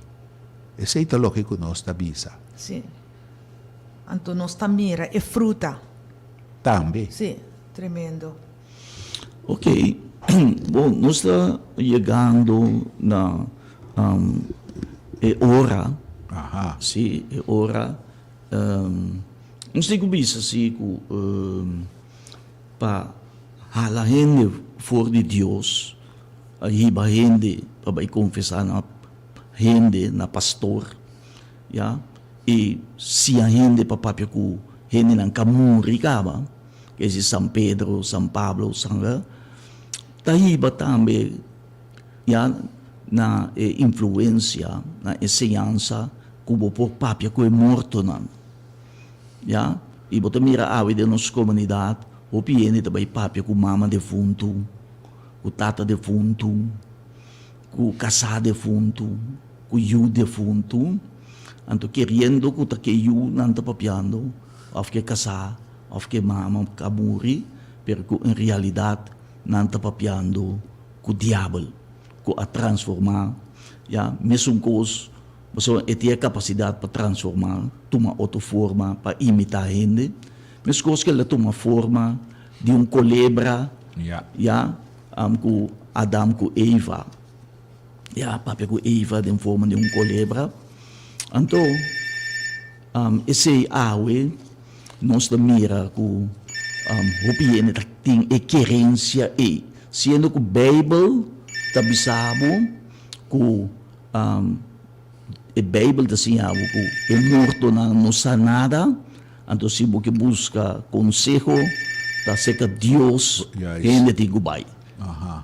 Esei ta loke ku nos ta bisa. Sí. Anto nos ta mira e fruta. Tambe. Sí, tremendo. Ok, bon, nos ta yegando na e ora, si, e ora, nos tin ku bisa si ku pa hala hende for di Dios, a hiba hende pa bai konfesá na hende, na pastor, ya, i siña hende pa papia ku hendenan ka muri kaba. Esi San Pedro, San Pablo, San ta hiba tambe ya na e influencia, na enseñansa ku bo por papia ku e mortonan. Ya, i bo ta mira awe den nos komunidat hopi hende ta bai papia ku mama defuntu, ku tata defuntu, ku kasá defuntu, ku yu defuntu, anto keriendo ku ta ke yu nan ta papiando òf ke kasá. Of ke mama ka muri, pero ku en realidat nan ta papiando ku diabel ku a transformá, ya, mesun kos, pasobra e tin e kapasidat pa transformá, tuma otro forma pa imitá hende, meskos ku el a tuma forma di un kolebra, ya, ku Adam ku Eva, ya, papia ku Eva den forma di un kolebra, anto. Esei awe nos ta mira ku hopi hende ta tin e kerensia ei, siendo ku Beibel ta bisa bo ku e Beibel ta siña bo ku e mortonan no sa nada, anto si bo ke buska konseho ta serka Dios hende tin ku bai.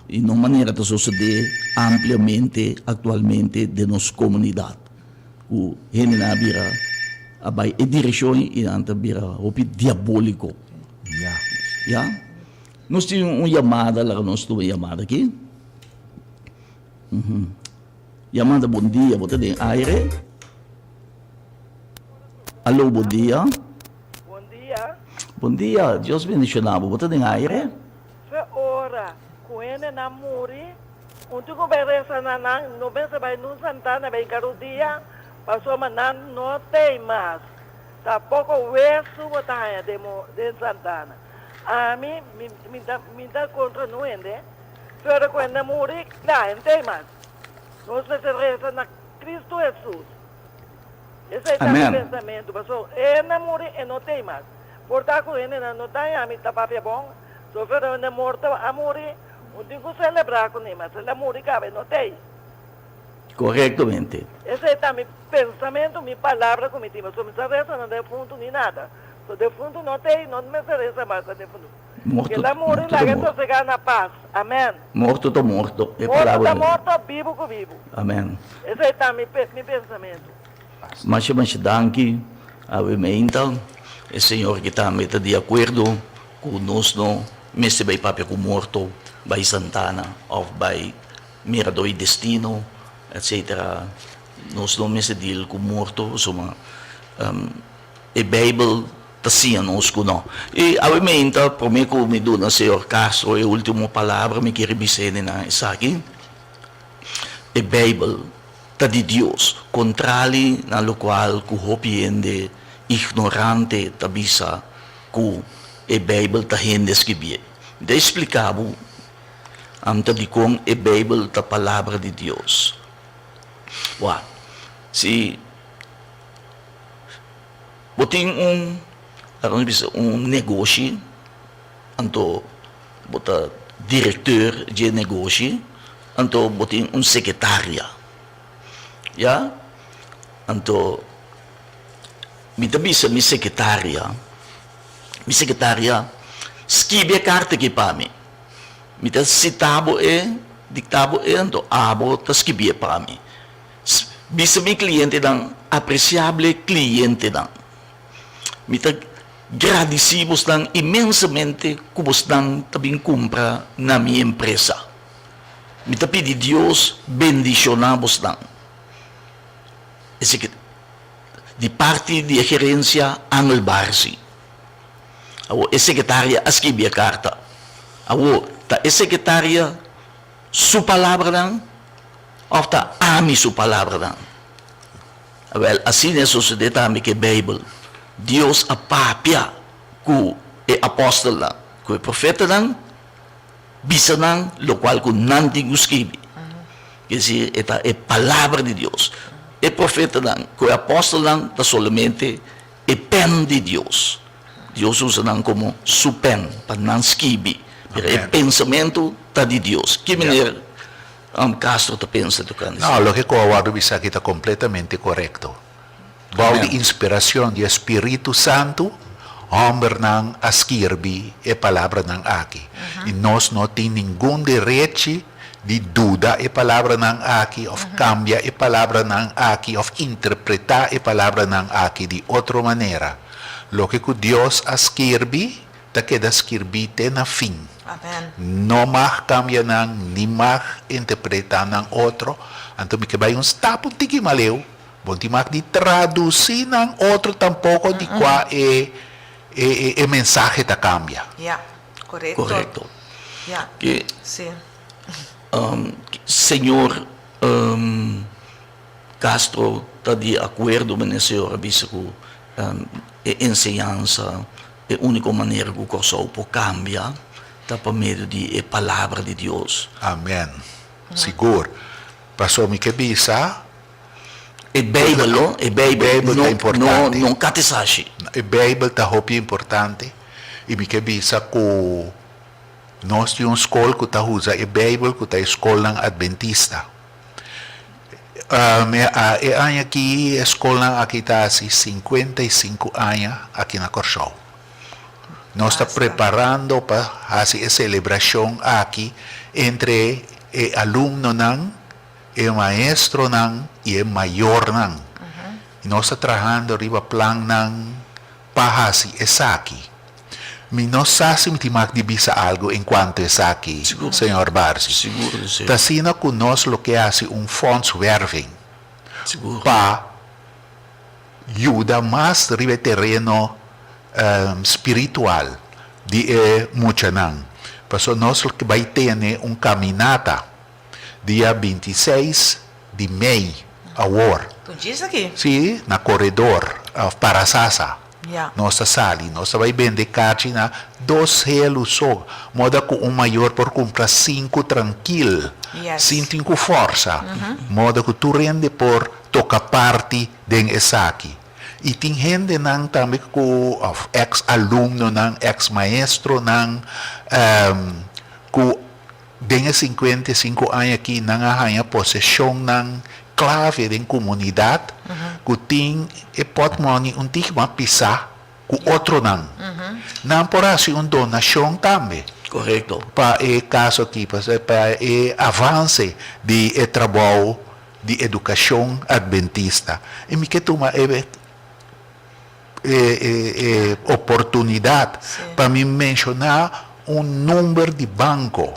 I no manera ta sosodé ampliamente aktualmente den nos komunidat ku hendenan a bira a bai e direkshon i nan ta bira hopi diabóliko. Ya. Nos tin un yamada, laga nos tuma e yamada aki. Yamada bon dia, bo ta den aire. Alo, bon dia. Bon dia. Bon dia, Dios bendiciona bo, bo ta den aire. Fe ora cu hendenan muri, un tin cu bay reza na nan, no mester bay nun santana bay garudia, pasobra nan no tey mas. Ta poco wesu bo ta haya den santana. Ami, mi ta, mi ta contra nun hende. Pero cu hende muri, la hende mas. Nos mester reza na Cristo Jesus. Esey ta mi pensamento, pasobra hende muri e no tey mas. Por ta cu hendenan no ta haña mi ta papia bon, so pero hende morto a muri, un tin cu celebra cu ne, mas el a muri caba e no tey. Corectamente. Esey ta mi pensamento, mi palabra cu mi tin, pasobra mi sa reza na defunto ni nada. So defunto no tey, no mester reza mas na defunto. Morto, Keda muri morto ta laga morto. sosegá na pas. Amèn. Morto ta morto. E Morto ta palabra. morto, bibu ku bibu. Amèn. Esei ta mi mi pensamentu. Masha masha danki awe meinta. E señor ki tambe ta di akuerdo ku nos no mester bai papia ku morto, bai santana òf bai mirador di destino etcetera. Nos no mester deal ku morto pasobra E Bijbel ta siña nos ku no. I awe meinta, promé ku mi duna señor Castro e último palabra, mi kere bisa hendenan esaki, E Bijbel ta di Dios, kontrali na lokual ku hopi hende ignorante ta bisa ku e Bijbel ta hende skibié. Mi ta espliká bo anta dikon e Bijbel ta palabra di Dios. Wak, si. Bo tin un, laga nos bisa, un negoshi, anto bo ta directeur dje negoshi, anto bo tin un secretaria, ya? Anto mi ta bisa mi secretaria, mi secretaria skibi e carta aki pa mi, mi ta cita bo e, dicta bo e, anto abo ta skibié pa mi. Bisa mi klientenan, apresiable klientenan, mi ta gradisí bosnan inmensamente ku bosnan ta bin kumpra na mi empresa. Mi ta pidi Dios bendishoná bosnan. Esaki di parti di e gerensia Angel Barsi. Awor e sekretaria a skibi e karta. Awor ta e sekretaria su palabranan Òf ta ami su palabranan? Awèl, asina e sosodé tambe ku e Beibel. Dios a papia ku e apòstelnan, ku e profetanan, bisa nan lokual ku nan tin ku skibi. Ke desir, e ta e Palabra di Dios. E profetanan ku e apòstelnan ta solamente e pèn di Dios. Dios usa nan komo su pèn pa nan skibi. Pero e pensamentu ta di Dios. Ki manera Castro ta pensa tocante No, esaki? loke ku a wòrdu bisa aki ta kompletamente korekto. Bou di inspirashon di e Spiritu Santu, hòmbernan a skirbi e palabranan aki. I nos no tin ningun derechi di duda e palabranan aki òf kambia e palabranan aki òf interpretá e palabranan aki di otro manera. Loke ku Dios a skirbi ta keda skirbí te na fin. No mag kambia nan ni mag interpretá nan otro. Anto mi ke bai un stap un tiki maleu. Bo tin mag di tradusí nan otro tampoko di kua e e mensahe ta kambia. Ya, korekto. Korekto. Ya, Ke si. Señor Castro ta di akuerdo mene señor a bisa ku e enseñansa E úniko manera ku Kòrsou por kambia ta pa medio di e Palabra di Dios. Amen. Sigur. Paso mi ke bisa, E Beibel lo, e Beibel, Beibel ta no, no, importante. no katesashi. E Beibel ta hopi importante i mi ke bisa ku nos tin un skol ku ta usa e Beibel ku ta e skolnan Adventista. E aña aki e skolnan aki ta hasi 55 aña aki na Kòrsou. Nos ta preparando pa hasi e selebrashon aki entre e alumnonan, e maestronan i e mayornan. Nos ta trahando riba plannan pa hasi esaki. Mi no sa si mi tin mag di bisa algu en kuanto esaki, señor Barsi. Ta asina ku nos lo ke hasi un fondswerving pa yuda mas riba e tereno spiritual di e muchanan. Pasobra nos lo ke bai tene un kaminata dia 26 di mei awor. Tu djis aki? Sí, na Koredor òf Parasasa. Ya. Nos ta sali, nos ta bai bende karchi na dos helu so, moda ku un mayor por kumpra sinku trankil, Yes. sin tin ku fòrsa, moda ku tur hende por toka parti den esaki. I tin hendenan tambe ku, òf eks alumnonan, eks maestronan, ku Den e 55 aña aki nan a haña poseshonnan klave den komunidat ku tin e pòtmòni un tiki mas pisá ku otronan. Nan por hasi un donashon tambe. Korekto. Pa e kaso aki, pa e avanse di e trabou di edukashon adventista. I mi ke tuma e e oportunidat pa mi menshoná un number di banko,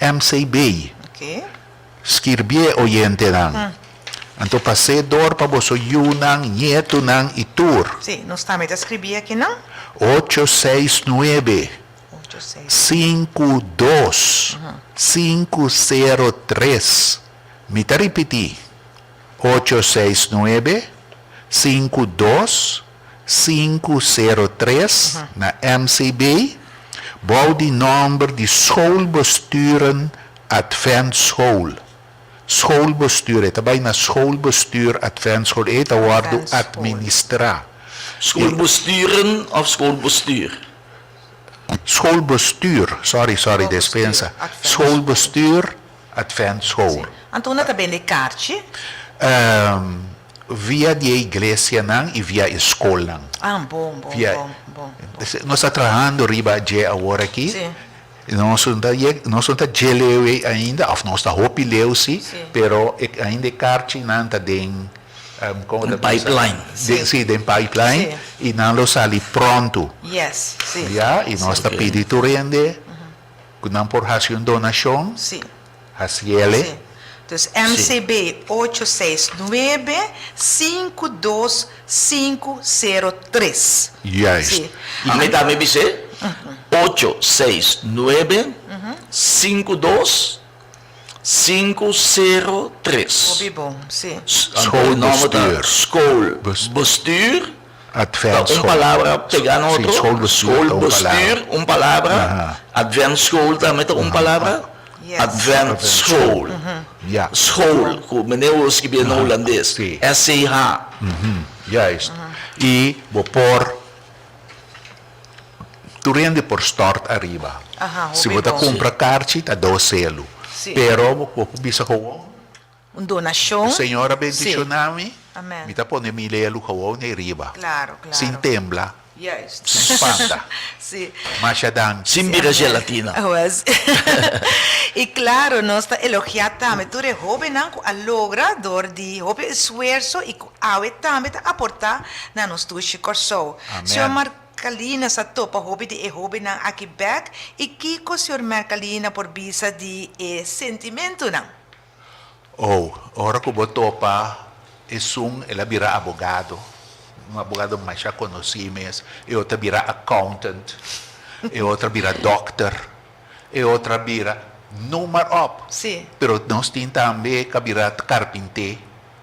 MCB. Skirbié, oyentenan. Anto pas'é dor pa boso yunan, ñetunan i tur. Sí, nos tambe ta skribí akinan. 869 52 503. Mi ta ripití. 869 52 503 na MCB bou di nòmber di Schoolbesturen Adventschool. Schoolbestuur, e ta bai na Schoolbestuur Adventschool, e ta wòrdu atministrá. Schoolbesturen òf schoolbestuur? Schoolbestuur, sorry, sorry, despensa. Schoolbestuur Adventschool. Sí. Anto unda ta bende karchi? Via di e iglesianan i via e skolnan. Ah, bon, bon, Via, bon, bon, bon. Nos ta trahando riba dje awor aki. Sí. Nos no ta yeg, nos no ta dje leu ei ainda, òf nos ta hopi leu sí, Sí. pero e ainda e karchinan ta den, kon bo ta bisa? Pipeline. Den, sí, den pipeline. Sí. I nan lo sali pronto. Yes, sí. Ya, i nos ta Sí. pidi tur hende Ku nan por hasi un donashon, Sí. hasiele. Sí. Dus MCB 869 52503. Juist. Sí. I mi tambe bis'é, ocho, seis, nuebe, sinku, dos, sinku, sero, tres. Hopi bon, sí. Schoolbestuur. Schoolbestuur. Adventschool. Ta un palabra pegá na otro. Sí, schoolbestuur ta un palabra. Schoolbestuur, un palabra. Adventschool tambe ta un palabra. Yes. Adventschool. Ja. School, ku meneer wou skibié na hulandes. Sí. SCH. Juist. I bo por, tur hende por stòrt ariba. Aha, Si hopi bo ta bon. kumpra karchi ta dos selu. Sí. Pero bo por bisa gewoon. Un donashon. Señor a Sí. bendishoná mi, Amen. mi ta pone mi lelu gewoon ei riba. Claro, claro. Sin tembla, Juist. sin spanta. Sí. Masha danki. Sin bira gelatina. Awes. I claro, nos ta elogiá tambe tur e hóbennan ku a logra dor di hopi esfuerso i ku awe tambe ta aportá na nos dushi Kòrsou. Amen. Señor Mercalina sa topa hopi di e hóbennan aki bèk i kiko señor Mercalina por bisa di e sentimentunan? Oh, ora ku bo topa esun el a bira abogado, un abogado masha konosí mes, e otro a bira accountant, e otro a bira dòkter, e otro a bira, noem maar op. Sí. Pero nos tin tambe ku a bira karpinté,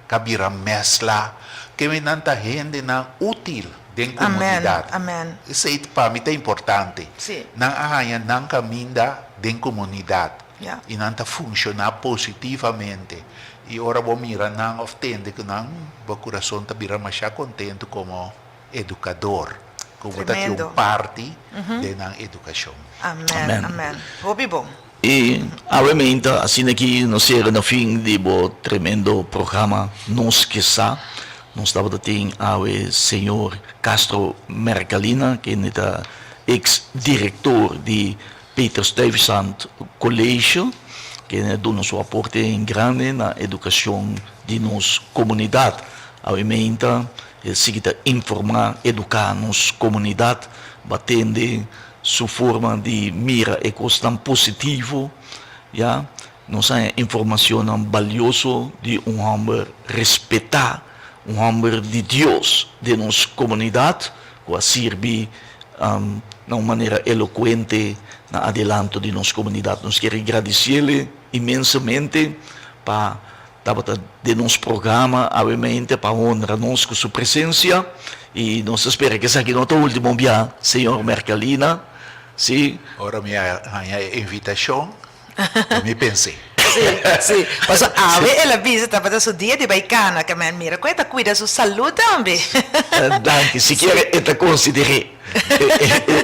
ku a bira mèsla, ke nan ta hendenan útil den Amen, komunidat. amen. Esei pa mi ta importante. Sí. Nan a haña nan kaminda den komunidat. Ja. I nan ta funshoná positivamente. I ora bo mira nan òf tende ku nan, bo kurason ta bira masha kontentu komo edukador, ku bo ta tin un parti den nan edukashon. Amen, amen. Hopi bon. I awe meinta asina ki nos yega na fin di bo tremendo programa Nos Ke Sa. Nos tabata tin awe señor Castro Mercalina, kende ta ex director di Peter Stuyvesant College, kende a duna su aporte en grande na educacion di nos comunidad. Awe meinta el sigui ta informa, educa nos comunidad, batende su forma di mira e cosnan positivo, ya. Nos haña informacionnan balioso di un homber respetá, un homber di Dios den nos comunidad cu a sirbi na un manera elocuente na adelanto di nos comunidad. Nos kier gradiciele inmensamente pa tabata den nos programa awe mente pa honra nos cu su presencia y nos ta spera cu esaki no ta ultimo bia, señor Mercalina. Sí. Ora mi a haña e invitacion, Mi pens'é. Sí, sí. Pasobra awe el a bisa tabata su dia di bai cana, ke men mira cu e ta cuida su salud tambe. Danki. Sikiera e ta consider'é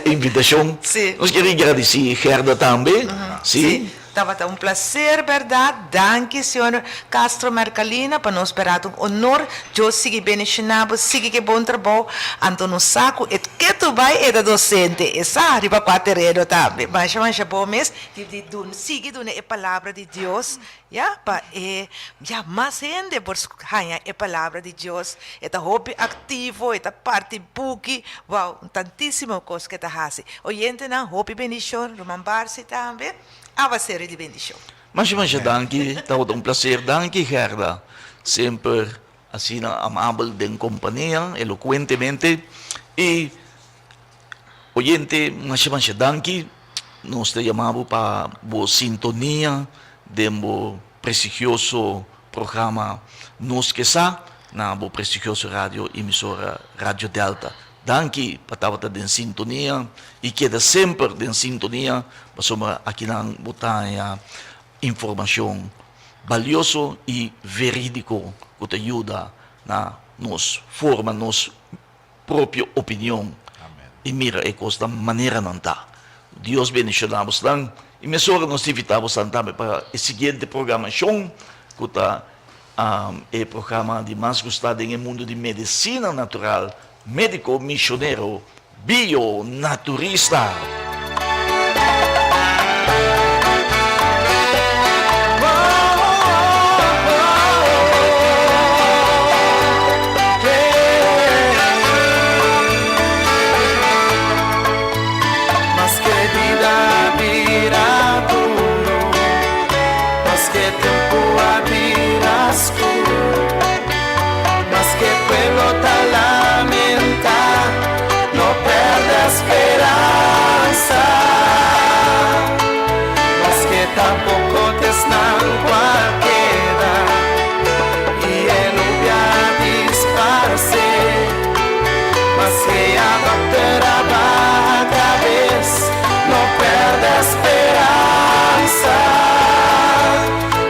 e invitacion. Sí. Nos kier gradici Gerda tambe. Sí. Sí. Tabata un placer berdad. Danki señor Castro Mercalina pa nos berdad un honor. Dios sigui bendiciona bo, sigui ke bon trabou. Anto nos sa cu e ketu bai e ta docente. E sa riba cua tereno tambe. Masha masha bon mes. Di di dun sigui duna e palabra di Dios ya pa e ya mas hende por haña e palabra di Dios. E ta hopi aktivo, e ta parti buki, wow, tantísimo kos ku e ta hasi. Oyentenan, hopi bendishon, ruman Barsi tambe, awaseru di bendishon. Masha masha danki, tabata un placer. Danki Gerda, semper asina amabel den kompania, elokuentemente i. Oyente, masha masha danki. Nos ta yama bo pa bo sintonia den bo prestigioso programa Nos Ke Sa na bo prestigioso radio emisora Radio Delta. Danki pa tabata den sintonia y keda semper den sintonia pasobra akinan bo ta haña informacion balioso y veridico cu ta yuda na nos forma nos propio opinion i mira e kosnan manera nan ta. Dios bendishoná bosnan i mesora nos ta invitá bosnan tambe pa e siguiente programashon ku ta e programa di mas gustá den e mundu di medisina natural, Médiko Misionero Bionaturista. Maske bida bira duro, maske tempu a bira skur, maske pueblo ta lamenta, no perde speransa. Maske ta poko t'esnan ku a keda i e nubia a disparsé, maske ya dòkter a baha kabes, no pèrdè speransa,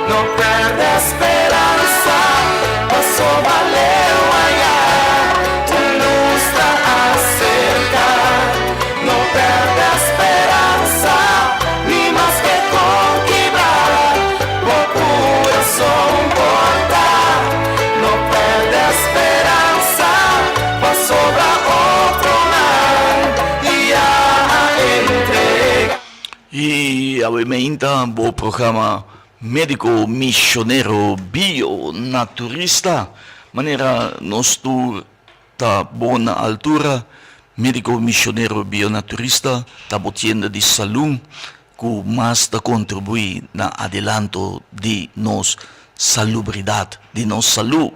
no pèrdè speransa, pasobra leu ayá un lus ta aserká. No pèrdè speransa, ni maske kon kibrá bo kurason por ta. No pèrdè speransa, pasobra otronan ya a entregá. I awe meinta bo programa Médiko Misionero Bio Naturista, manera nos tur Ta bo na altura, Médiko Misionero Bionaturista ta bo tienda di salú ku mas ta kontribuí na adelanto di nos salubridat, di nos salú.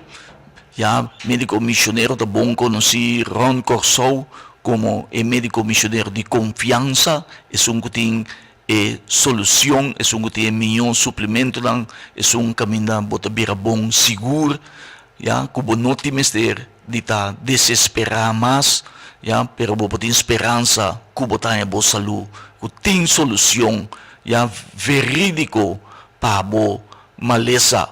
Ya Médiko Misionero ta bon konosí rònt Kòrsou komo e médiko misionero di konfiansa, esun ku tin e solushon, esun ku tin e mihó suplementonan, esun kaminda bo ta bira bon sigur. Ya ku bo no tin mester di ta desesperá mas, ya, pero bo por tin speransa ku bo ta haña bo salú, ku tin solushon, ya, verídiko pa bo malesa.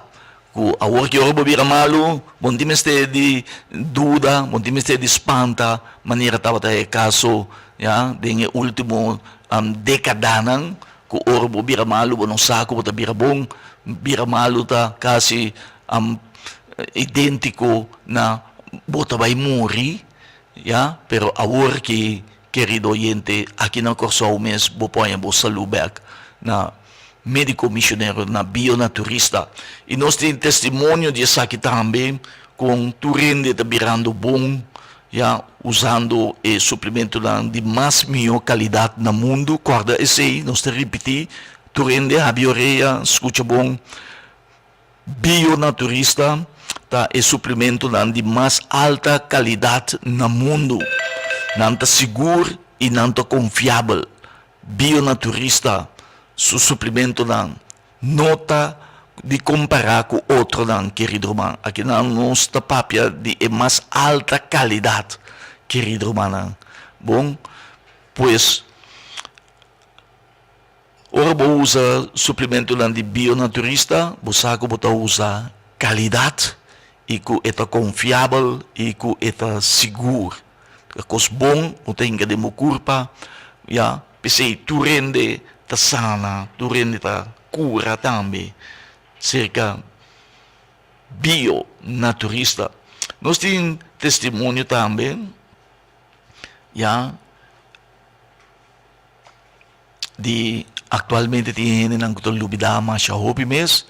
Ku awor ki ora bo bira malu, bo no tin mester di duda, bo no tin mester di spanta manera tabata e kaso ya den e ultimo dekadanan ku ora bo bira malu bo no sa ku bo ta bira bon. Bira malu ta kasi identiko na bo ta bai muri ya, pero awor ki kerido oyente aki na Kòrsou mes bo por haña bo salú bèk na Médico misionero na bionaturista. I nos tin testimonio di esaki tambe kon tur hende ta birando bon ya usando e suplementonan di mas mihó kalidat na mundu. Kòrda esei, nos ta ripití, tur hende habi orea, skucha bon, bionaturista ta e suplementonan di mas alta kalidat na mundu. Nan ta sigur i nan ta konfiabel. Bionaturista su suplimentonan no ta di kompará ku otronan, kerido ruman. Akinan nos ta papia di e mas alta kalidat, kerido rumannan. Bon, pues, ora bo usa suplimentonan di bionaturista, bo sa ku bo ta usa kalidat i ku e ta konfiabel i ku e ta sigur. E kos bon bo ta hinka den bo kurpa, ya. P'esei tur hende ta sana, tur hende ta kura tambe serka bionaturista. Nos tin testimonio tambe, ya, di aktualmente tin hendenan ku ta lubidá masha hopi mes,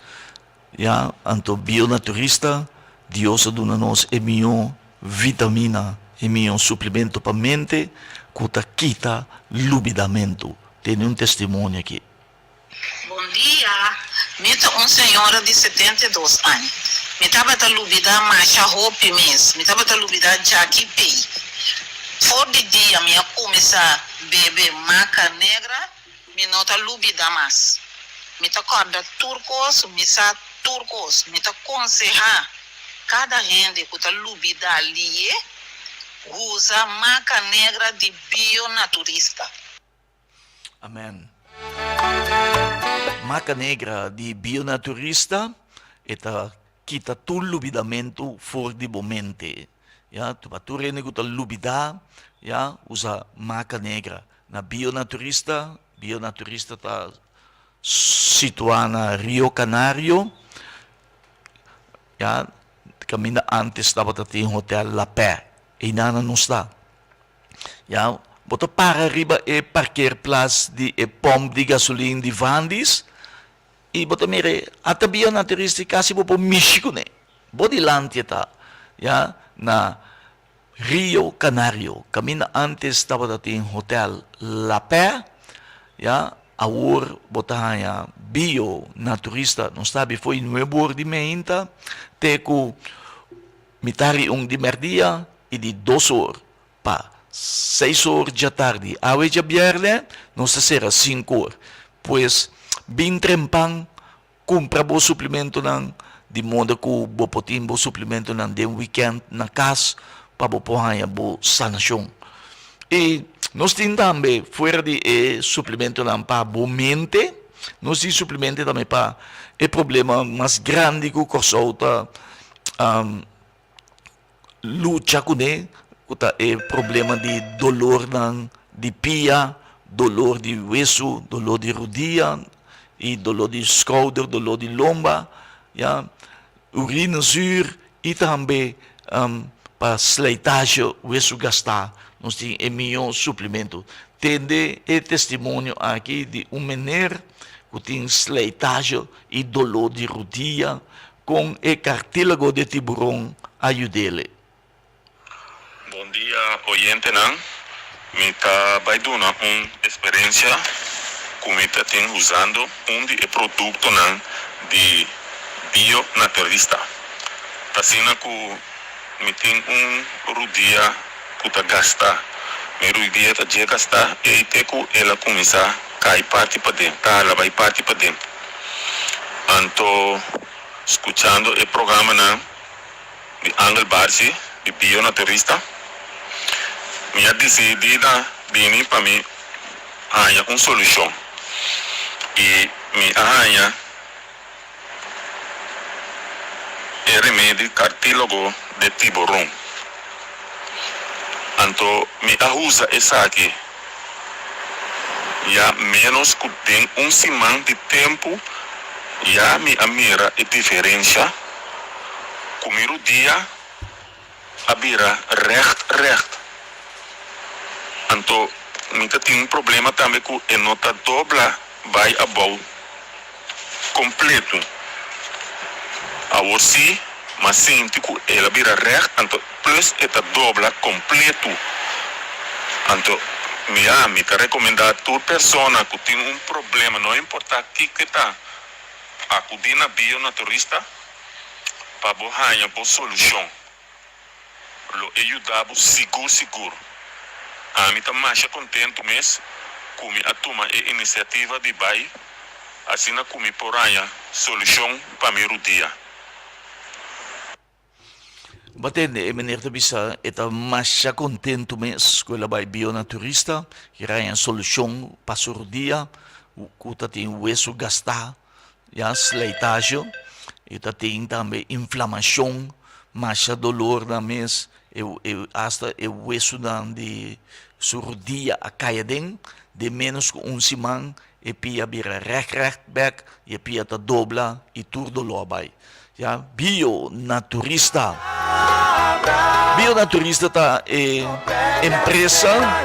ya. Anto bionaturista, Dios a duna nos e mihó Vitamina e mihó suplemento pa mente ku ta kita lubidamentu. Tene un testimonio aki. Bon dia, mi ta un señora di 72 aña. Mi tabata lubida masha hopi mes. Mi tabata lubida djaki pei. For di dia mi a kuminsá bebe maca negra, mi no ta lubida mas. Mi ta kòrda tur kos, mi sa tur kos. Mi ta konsehá kada hende ku ta lubidá lié, usa maca negra di Bionaturista. Amen. Maca negra di Bionaturista e ta kita tur lubidamentu for di bo mente. Ya, pa tur hende ku ta lubidá, ya, usa maca negra. Na Bionaturista, Bionaturista ta situá na Rio Canario, ya, kaminda ántes tabata tin Hotel La Paix, einan nos ta. Ya, bo ta para riba e parkeerplaats di e pòmp di gasolin di Vandis i bo ta mira e ata Bionaturista kasi bo por mishi kuné. Bo dilanti e ta, ya, na Rio Canario, kaminda antes tabata tin Hotel La Paix, ya, awor bo ta haña Bio Naturista. Nos ta habi fo'i nuebe or di meinta te ku mitar i un di mèrdia i di dos or pa seis or djatardi. Awe djabièrnè nos ta sera sinku or. Pues bin trempan Kumpra bo suplimentonan di moda ku bo por tin bo suplimentonan den wikènt na kas pa bo por haña bo sanashon. I nos tin tambe fuera di e suplimentonan pa bo mente, nos tin suplimente tambe pa e problema mas grandi ku Kòrsou ta lucha kuné ku ta e problema di dolornan di pia, dolor di wesu, dolor di rudia i dolor di skouder, dolor di lomba, ya, urine zuur i tambe pa slijtage wesu gastá. Nos tin e mihó suplemento. Tende e testimonio aki di un meneer ku tin slijtage i dolor di rudia Kon e kartílago di tiburon a yud'ele? Bon dia oyentenan, mi ta bai duna un esperencia cu mi ta tin usando un di e productonan di Bio Naturista. T'asina cu mi tin un rudia cu ta gasta. Mi rudia ta dje gasta ey te cu el a cuminsa cay parti paden, ta hala bay parti paden. Anto scuchando e programanan di Angel Barsi di Bio Naturista, mi a dicidi na bini pa mi haña un solucion y mi a haña. di cartílago de tiburon. Anto mi a usa esaki ya ménos ku den un siman di tempu ya mi a mira e diferensha ku mi rudia a bira règt règt. Anto mi ta tin un problema tambe ku e no ta dobla bai abou kompletu. Awor sí m'a sinti ku el a bira règt anto plus e ta dobla kompletu. Anto mi a mi ta rekomendá tur persona ku tin un problema no importá kiko e ta akudí na bionaturista pa bo haña bo solushon. Lo e yuda bo sigur sigur. Ami ta masha kontentu mes ku mi a tuma e inisiativa di bai asina ku mi por haña solushon pa mi rudia. Bo a tende e meneer ta bisa e ta masha kontentu mes ku el a bai bionaturista kier haña solushon pa su rudia ku ta tin wesu gastá. Ya slijtage y ta tin tambe inflamacion, masha dolor nan mes, e e hasta e wesunan di su rodia a cay aden, den menos cu un siman e pia bira reg reg bek y e pia ta dobla y tur dolor a bay. Ya bio naturista. Bio naturista ta e empresa,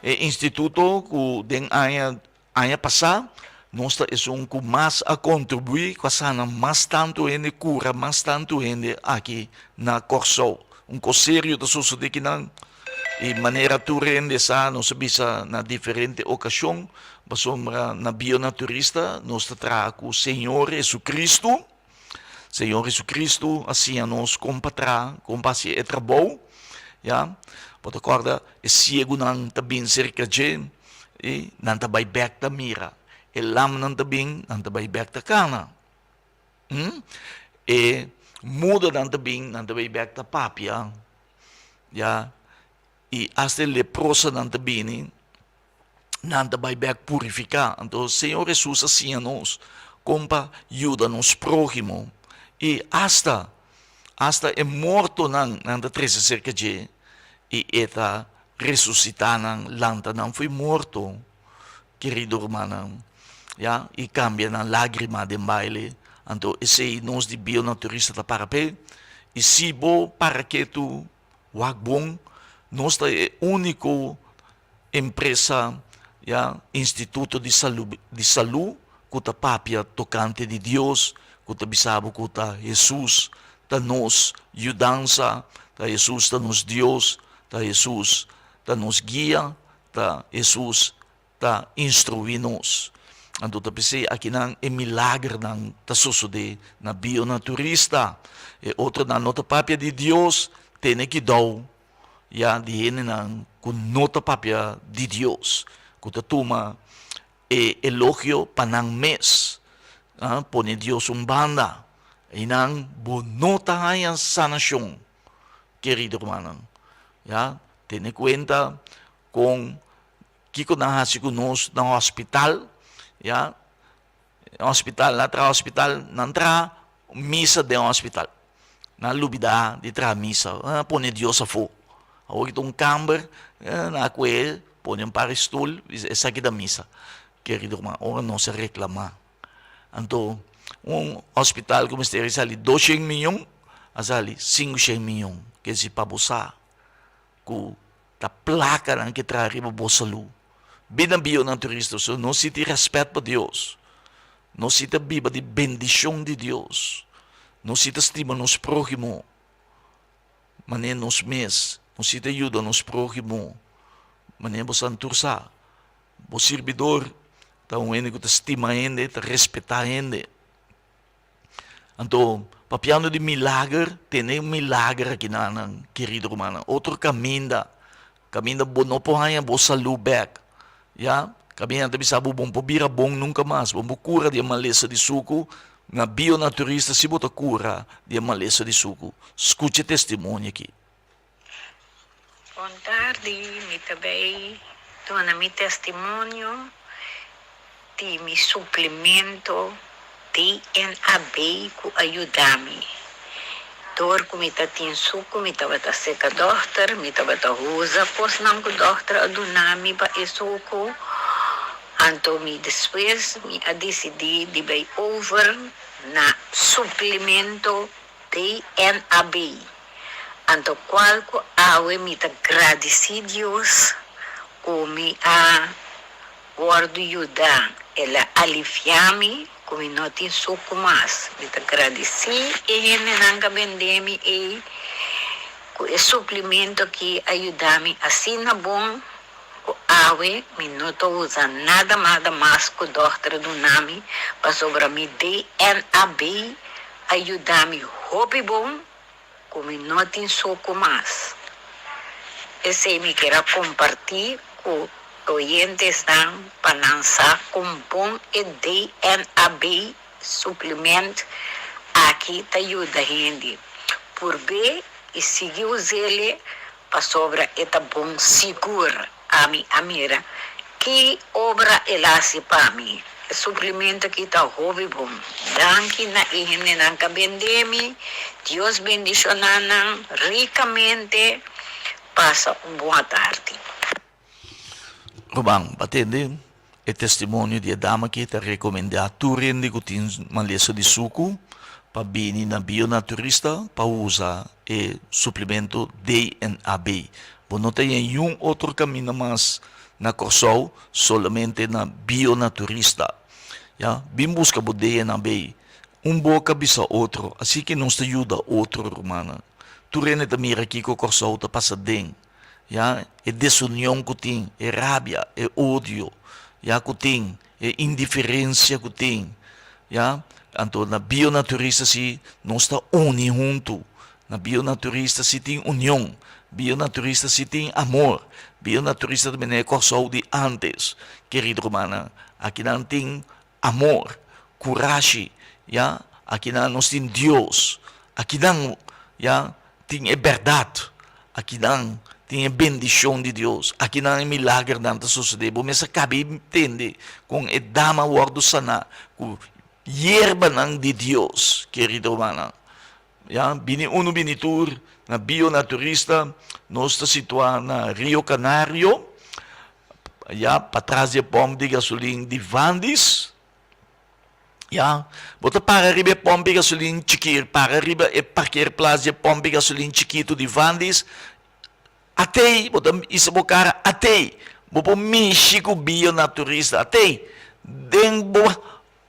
e instituto cu den aña Aña pasá nos ta esun ku mas a kontribuí ku a sana mas tantu hende, kura mas tantu hende aki na Kòrsou. Un kos serio ta sosodé kinan i manera tur hende sa nos a bisa na diferente okashon pasobra na Bionaturista nos ta traha ku Señor Jesucristo. Señor Jesucristo a siña nos kon pa traha, kon pa hasi e trabou, ya. Bo ta kòrda e siegunan ta bin serka dje i nan ta bai bèk ta mira. E lamnan ta bin, nan ta bai bèk ta kana. E mudanan ta bin, nan ta bai bèk ta papia, ya. I asta e leprosanan ta bini. nan ta bai bek purifiká. Anto Señor Hesus a siña nos kon pa yuda nos próhimo i asta asta e mortonan nan ta trese serka dje i e ta resusitá nan, lanta nan fo'i morto, kerido rumannan, ya, i kambia nan lágrima den baile. Anto esei nos di Bionaturista ta para p'e. I si bo para ketu Wak bon, nos ta e úniko empresa, ya, instituto di salu di salu ku ta papia tokante di Dios, ku ta bisa bo ku ta Hesus ta nos yudansa, ta Hesus ta nos Dios, ta Hesus ta nos guia, ta Hesus ta instruí nos. Anto ta p'esei akinan e milagernan ta sosodé na bionaturista. E otronan no ta papia di Dios, tene kidou ya di hendenan ku no ta papia di Dios, ku ta tuma e elogio pa nan mes, pone Dios un banda. Einan bo no ta haña sanashon, kerido rumannan. Ya, tene kuenta kon Kiko nan hasi ku nos na hospital, ya, hospital, nan traha hospital, nan traha misa den hospital. Nan lubida di traha misa, nan a pone Dios afó. Awor ki ta un kamber, nan a kue pone un par di stul, bisa esaki ta misa. Kerido ruman, ora nos a reklamá, anto un hospital ku mester a sali doshen miyon, a sali sinkoshen miyon, kesi pa bo sa ku Ta plakanan ke traha riba bo salú. Bida bionan turista so nos si tin rèspèt pa Dios. Nos si ta biba di bendishon di Dios. Nos si ta stima nos próhimo manera nos mes. Nos si ta yuda nos próhimo manera bo san tur sa. Bo sirbidor ta un hende ku ta stima hende, ta respetá hende. Anto, papiando di milager, tene un milager aki na nan, kerido rumannan. Otro kaminda, kaminda bo no por haña bo salú bèk, ya. Kaminda nan ta bisa bo, bo no por bira bon nunka mas, bo no por kura di e malesa di suku. Na bionaturista si bo ta kura di e malesa di suku. Skucha e testimonio aki. Bon tardi, mi ta bay duna mi testimonio di mi suplemento DNAB cu a yuda mi. Dor ku mi ta tin suku mi tabata seka dòkter, mi tabata usa kosnan ku dòkter a duna mi pa e suku. Anto mi despues mi a disidí di bai over na suplemento DNAB. Anto kual ku awe mi ta gradisí Dios ku mi a wòrdu yuda, el a aliviá mi ku mi no tin suku mas. Mi ta gradisí e hendenan ku a bendé mi ei ku e suplemento aki a yuda mi asina bon ku awe mi no ta usa nada nada mas ku dòkter a duna mi pasobra mi DNAB a yuda mi hopi bon ku mi no tin soko mas. Esei mi kier a kompartí ku oyentesnan pa nan sa kon bon e DNAB suplement aki ta yuda hende. Purb'é i sigui us'é pasobra e ta bon sigur. Ami a mira ki obra el a hasi pa mi. E suplemento aki ta hopi bon. Danki na e hendenan ka bende mi. Dios bendishoná nan rikamente. Pasa un bon atardi. Ruman, bo a tende e testimonio di e dama aki ta rekomendá tur hende ku tin malesa di suku pa bini na Bionaturista pa usa e suplemento DNAB. Bo no ta haña niun otro kaminda mas na Kòrsou, solamente na Bionaturista. Ya, bin buska bo DNAB. Un boka bisa otro, así ke nos ta yuda otro, rumannan. Tur hende ta mira kiko Kòrsou ta pasa den. Ya, e desunion ku tin, e rabia, e odio, ya, ku tin, e indiferensia ku tin, ya. Anto na Bionaturista si nos ta uni huntu. Na Bionaturista si tin union. Bionaturista si tin amor. Bionaturista ta mene e Kòrsou di ántes, kerido rumannan. Akinan tin amor, kurashi, ya. Akinan nos tin Dios. Akinan, ya, tin e bèrdat. Akinan tin e bendishon di Dios. Akinan e milagernan ta sosodé. Bo mester kabi tende kon e dama wòrdu saná ku yerbanan di Dios, kerido rumannan. Ya, bini unu bini tur na Bionaturista. Nos ta situá na Rio Canario, ya, patras di e pòmp di gasolin di Vandis. Ya, bo ta para riba e pòmp di gasolin chikir, para riba e parkeerplaats di e pòmp di gasolin chikitu di Vandis, atei, bo ta hisa bo kara, atei, bo por mishi ku Bionaturista, atei, den bo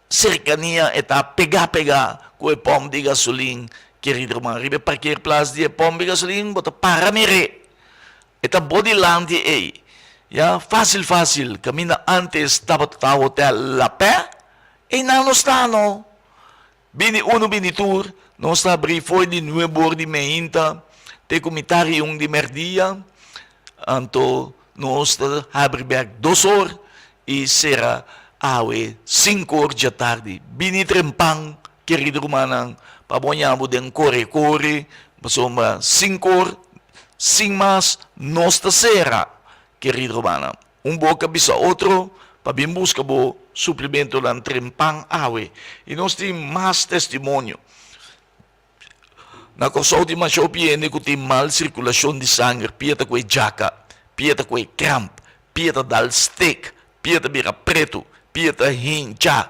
serkania e ta pegá pegá ku e pòmp di gasolin, kerido ruman, riba e parkeerplaats di e pòmp di gasolin bo ta para mir'é. E ta bo dilanti ei. Ya, fácil fácil, caminda antes tabata ta Hotel La Paix, einan nos ta no. Bini uno bini tur, nos ta abrí fo'i di nuebe or di meinta te cu mitar i un di merdia, anto nos ta habri bek dos or i sera awe sinku or djatardi. Bini trempan, kerido rumannan, pa bo ña bo den kore kore, pasobra sinku or Sin mas nos ta sera, kerido rumannan. Un boka bisa otro pa bin buska bo suplimentonan trempan awe. I nos tin mas testimonio. Na Kòrsou tin masha hopi hende ku tin mal sirkulashon di sanger, pia ta ku e djaka, pia ta ku e kramp, pia ta dal stek, pia ta bira pretu, pia ta hincha.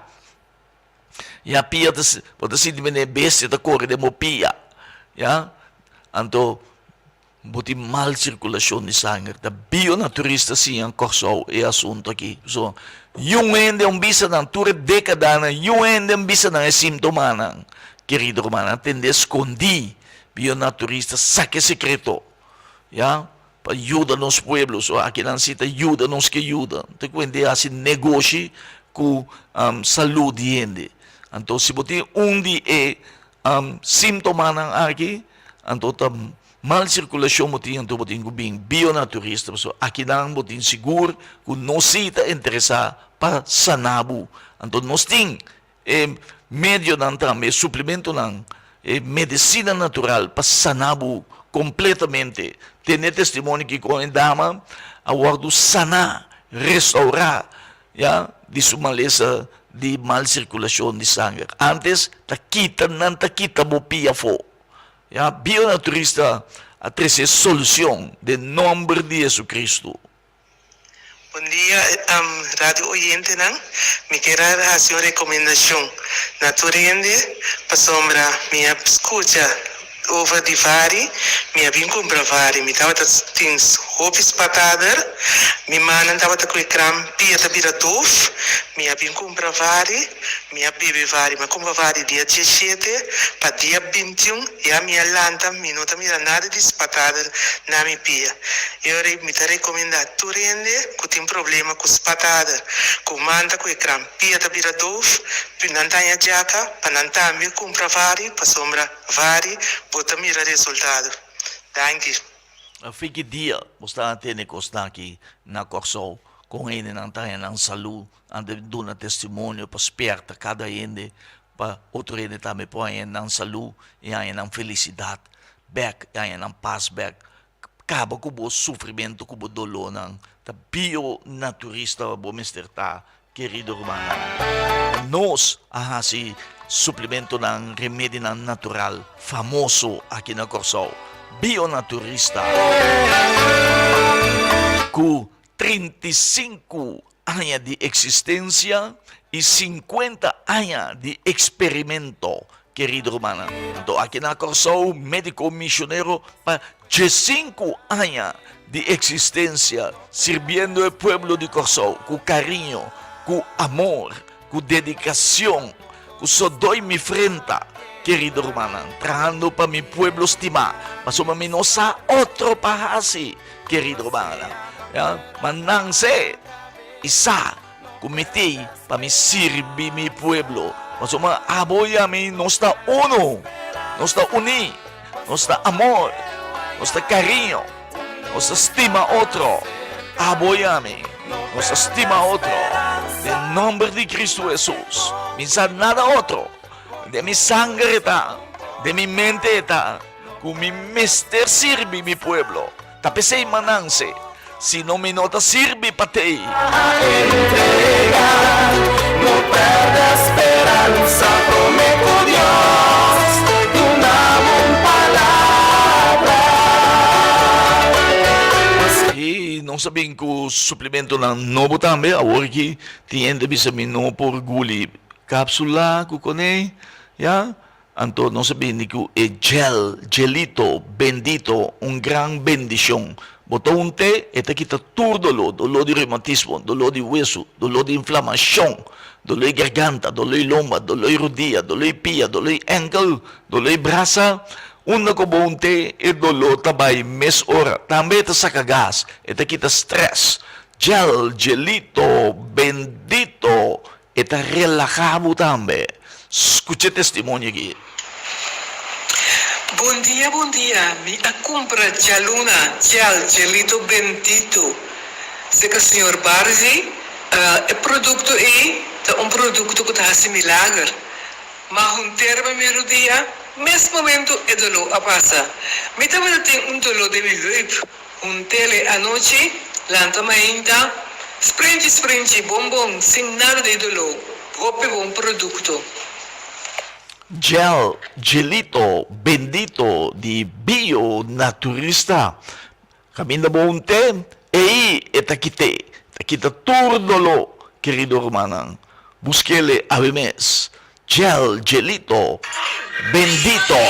Ya pia ta bo ta sinti mene bestia ta kore den bo pia ya anto bo tin mal sirkulashon di sanger ta bionaturista siña Kòrsou e asuntu aki so yun hende un bisa nan tur e dekadanan yun hende un bisa nan e simptomanan kerido rumannan a tende skondí bionaturista saka e sekreto ya. Pa yuda nos pueblo, so akinan si ta yuda nos ke yuda. Ta kuenta e hasi negoshi ku salud di hende. Anto si bo tin un di e simptomanan aki, anto ta mal sirkulashon bo tin, anto bo tin ku bin bionaturista, pasobra akinan bo tin sigur ku nos si ta interesá pa sana bo. Anto nos tin E medionan tambe, e suplementonan, e medesina natural pa sana bo kompletamente. Tene testimonio ki kon e dama a wòrdu saná, restourá, ya, di su malesa di mal sirkulashon di sanger. Antes ta kita, nan ta kita bo pia afó. Ya, bionaturista a trese solucion den nomber di Jesucristo. Bon dia radio oyentenan, mi kier a haci un recomendacion na tur hende pasobra mi a scucha over di vari, mi a bin cumpra vari, mi tabata tin hopi spatader, mi mannan tabata cu e kram pia ta bira doof, mi a bin cumpra vari, Mi a bebe vari, mi a cumpra vari dia dieshete pa dia bintiun, ya mi a lanta, mi no ta mira nada di spatader na mi pia. E ora ei mi ta recomenda tur hende cu tin problema cu spatader, cu manta cu e kram pia ta bira doof, nan ta haña djaka pa nan tambe cumpra vari, pasobra vari bo ta mira resultado. Danki. Fin ki dia bo sta tene cosnan aki na Corsou con hendenan ta haña nan salud? Nan debe duna testimonio pa spierta kada hende pa otro hende tambe por haña nan salú i haña nan felisidat bèk i haña nan pas bèk. Kaba ku bo sufrimentu, ku bo dolónan. Ta bionaturista bo mester ta, kerido rumannan. Nos a hasi suplementonan, remedinan natural famoso aki na Kòrsou. Bionaturista ku 35 aña di eksistensia i sinkuenta aña di eksperimento, kerido rumannan. Anto aki na Kòrsou, médiko misionero pa diesinku aña di eksistensia, sirbiendo e pueblo di Kòrsou ku kariño, ku amor, ku dedikashon, ku sodoi mi frenta, kerido rumannan, trahando pa mi pueblo stimá, pasobra mi no sa otro pa hasi. Kerido rumannan, ya, ma nan se i sa ku mi tei pa mi sirbi mi pueblo. Pasobra abo i ami nos ta uno, nos ta uní, nos ta amor, nos ta kariño, nos ta stima otro. Abo i ami, nos ta stima otro. Den nomber di Kristu Hesus, mi sa nada otro. Den mi sanger e ta, den mi mente e ta. Ku mi mester sirbi mi pueblo. Ta p'esei mananse, si no mi no ta sirbi pa tei. I nos a bin ku suplimentonan nobo tambe. Awor aki tin hende bisa mi no por guli kapsula ku kone, ya. Anto nos a bini ku e gel, gelito, bendito, un gran bendishon. Bo ta un te, e ta kita tur doló, doló di reumatismo, doló di wesu, doló di inflamashon, doló di garganta, doló di lomba, doló di rodia, doló di pia, doló di enkel, doló di brasa. Unda ku bo un te, e doló ta bai mes ora. Tambe e ta saka gas, e ta kita strès. Gel, gelito, bendito, E ta relaha bo tambe. Scucha e testimonio aki. Bon dia bon dia mi a cumpra djaluna gel gelito bendito seca señor Barzi e producto ey ta un producto cu ta haci milager ma hunter mi mi rudia mes momento e dolor a pasa mi tabata tin un dolor den mi heup Un tele anochi, lanta mainta, sprinchi sprinchi, bon bon, sin nada di doló, hopi bon produkto. Gel, gelito, bendito di Bio Naturista. Kaminda bo un te, ei e ta kit'é, ta kita tur doló, kerido rumannan. Busk'el awe mes. Gel, gelito, bendito.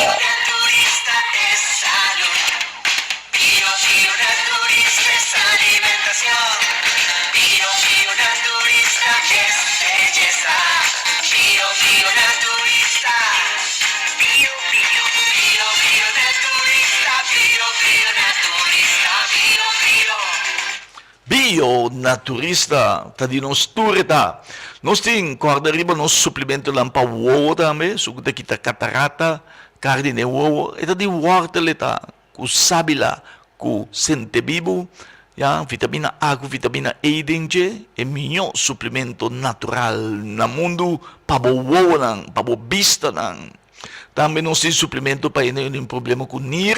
Bio naturista ta di nos tur e ta. Nos tin corda riba nos suplementonan pa wowo tambe, su cu ta kita catarata, carni den wowo, e ta di wortel e ta, cu sabila, cu sentebibu, ya, vitamina A cu vitamina E den dje, e miyo suplemento natural na mundu pa bo wowonan, pa bo bistanan. Tambe nos tin suplemento pa hende cu tin problema cu nir.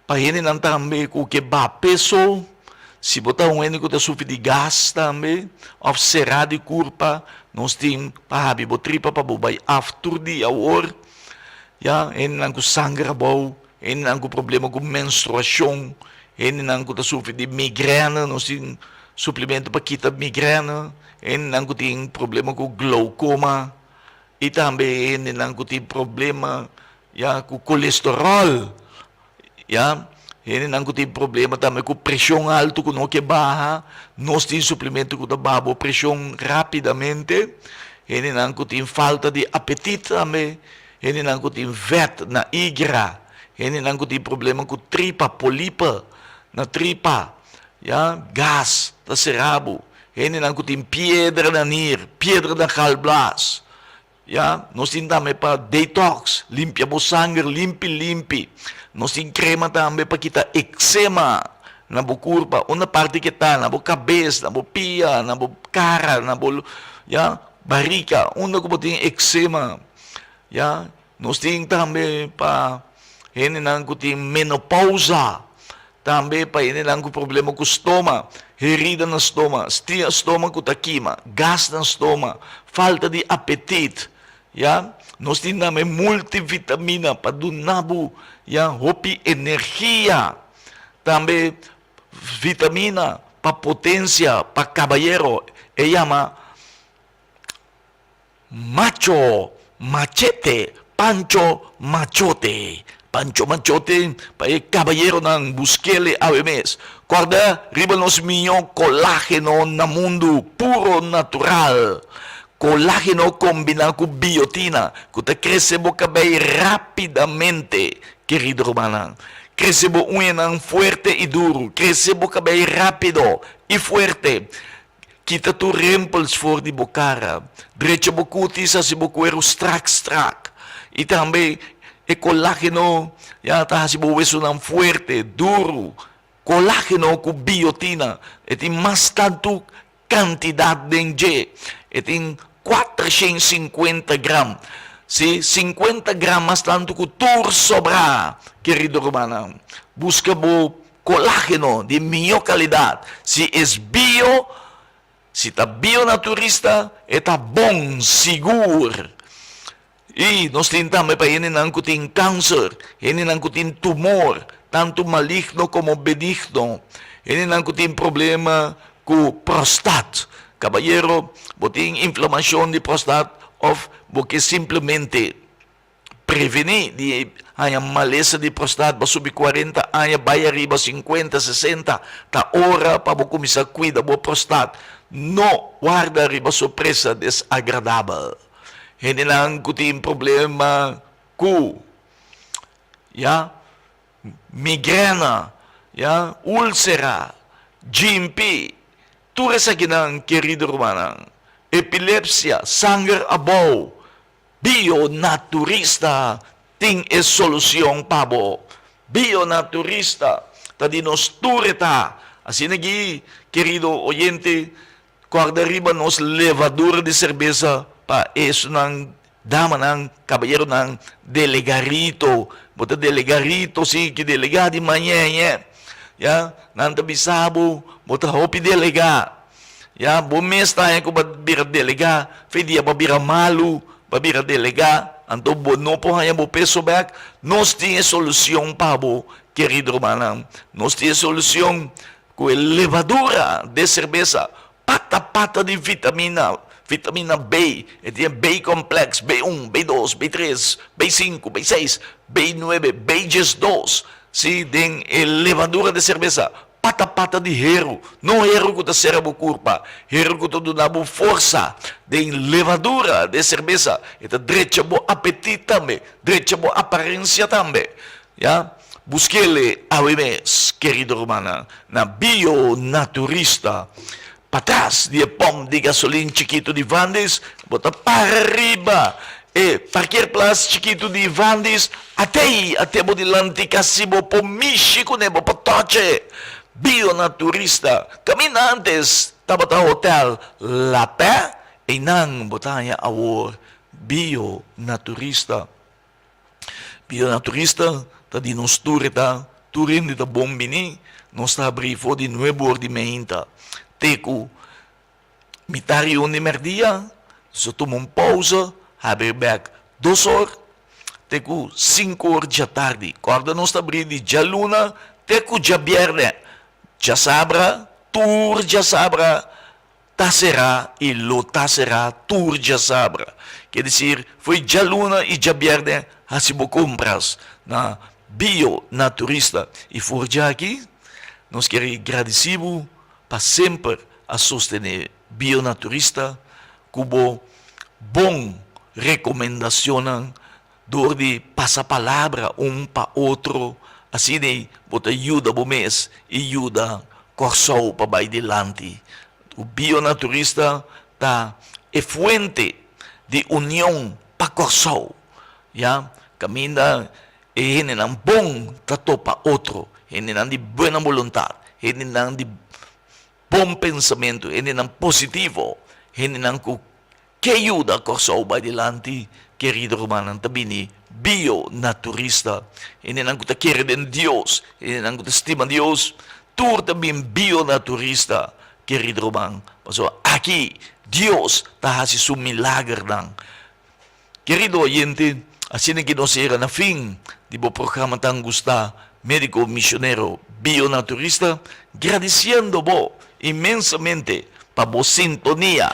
Pa hendenan tambe ku ke baha peso, si bo ta un hende ku ta sufri di gas tambe òf será di kurpa, nos tin pa habi bo tripa pa bo bai af tur dia awor. Ya, hendenan ku sanger abou, hendenan ku problema ku menstruashon, hendenan ku ta sufri di migrène, nos tin suplemento pa kita migrène, hendenan ku tin problema ku gloukoma, i tambe hendenan ku tin problema ya ku kolesteròl. Ya, hendenan ku tin problema tambe ku preshon altu ku no ke baha, nos tin suplemento ku ta baha bo preshon rápidamente. Hendenan ku tin falta di apetit tambe, hendenan ku tin vèt na igra, hendenan ku tin problema ku tripa, polipa na tripa, ya, gas ta sera bo, hendenan ku tin piedra na nir, piedra na galblaas. Ya, nos tin tambe pa detox, limpia bo sanger limpi limpi. Nos tin crema tambe pa kita eczema na bo curpa, unda parti ke ta, na bo cabes, na bo pia, na bo cara, na bo, ya, barica, unda cu bo tin eczema. Ya, nos tin tambe pa hendenan cu tin menopausa. Tambe pa hendenan ku problema ku stoma, herida na stoma, stoma ku ta kima, gas na stoma, falta di apetit, ya. Nos tin tambe multivitamina pa duna bo, ya, hopi energia. Tambe vitamina pa potensia, pa kabayero, e yama Macho machete, Pancho machote, Pancho machote pa e kabayeronan buskele awe mes. Kòrda riba nos mihó kolágeno na mundu, puro natural. Kolágeno kombiná ku biotina ku ta krese bo kabei rápidamente, kerido rumannan. Krese bo uñanan fuerte i duru, krese bo kabei rápido i fuerte. Kita tur rimpels for di bo kara. Drecha bo kutis hasi bo kueru strak strak. I tambe e kolágeno ya ta hasi bo wesunan fuerte, duru. Kolágeno ku biotina e tin mas tantu kantidat den dje. E tin 450 gram. Si, 50 gram mas tantu ku tur sobrá, kerido rumannan. Buska bo Colágeno di mihó calidad. Si es bio, si ta bio naturista, e ta bon sigur. I nos tin tambe pa hendenan cu tin cancer, hendenan cu tin tumor, tanto maligno como benigno, hendenan cu tin problema cu prostat. Cabayero, bo tin inflamacion di prostat of bo ke simplemente Prevení di haña malesa di prostat bo subi kuarenta aña bai ariba sinkuenta, sesenta, ta ora pa bo kuminsá kuida bo prostat. No warda riba sorpresa desagradabel. Hendenan ku tin problema ku, ya, migrena, ya, úlsera, djimpi, tur esakinan, kerido rumannan, epilepsia, sanger abou, Bionaturista tin e solucion pa bo. Bionaturista ta di nos tur e ta. Asina aki, kerido oyente, corda riba nos levadura di cerbeza pa esunnan damanan, caballeronan delegarito. Bo ta delegarito, si, ki delega di mañeñe. Ya, nan ta bisa bo, bo ta hopi delega. Ya, bo mes ta haña ku bo a bira delegá, fe dia bo a bira malu, bo a bira delegá, anto bo no por haña bo peso bèk. Nos tin e solushon pa bo, kerido rumannan. Nos tin e solushon ku e levadura de serbesa, pata pata di vitamina, vitamina B, e tin e B-complex, B un, B dos, B tres, B sinku, B seis, B nuebe, B diesdos, si, den e levadura de serbesa. Pata pata di heru, no heru ku ta sera bo kurpa, heru ku ta duna bo forsa den levadura de serbesa, e ta drecha bo apetit tambe, drecha bo aparensia tambe. Ya, busk'el awe mes, kerido rumannan, na Bio Naturista. Patras di e pòmp di gasolin chikitu di Vandis, bo ta para riba e parkeerplaats chikitu di Vandis, atei ate bo dilanti kasi bo por mishi kuné, bo por toch'e. Bio Naturista, kaminda antes tabata Hotel La Paix, einan bo ta haña awor Bio Naturista. Bionaturista ta di nos tur e ta tur hende ta bon bini nos ta habri for di nuebe or di meinta te ku mitar i un di merdia nos ta tuma un pausa habri bek dos or. te ku sinku or djatardi. Kòrda nos ta abrí di djaluna te ku djabièrnè. Djasabra, tur djasabra ta será i lo ta será tur djasabra. Ke desir, fo'i djaluna i djabièrnè hasi bo kompras na Bio Naturista. I for djaki nos kere gradisí bo pa semper a sostené Bio Naturista ku bo bon rekomendacionnan dor di pasa palabra un pa otro, asina bo ta yuda bo mes i yuda Kòrsou pa bai dilanti. Ku Bionaturista ta e fuente di union pa Kòrsou, ya, kaminda e hendenan bon ta topa otro, hendenan di buena boluntat, hendenan di bon pensamentu, hendenan positivo, hendenan ku ke yuda Kòrsou bai dilanti. Kerido rumannan, ta bini bio naturista, hendenan ku ta kere den Dios, hendenan ku ta stima Dios, tur ta bin bio naturista, kerido ruman, pasobra aki Dios ta hasi su milagernan. Kerido oyente, asina ki nos yega na fin di bo programa tan gustá, Médico Misionero Bionaturista, gradisiendo bo inmensamente pa bo sintonia.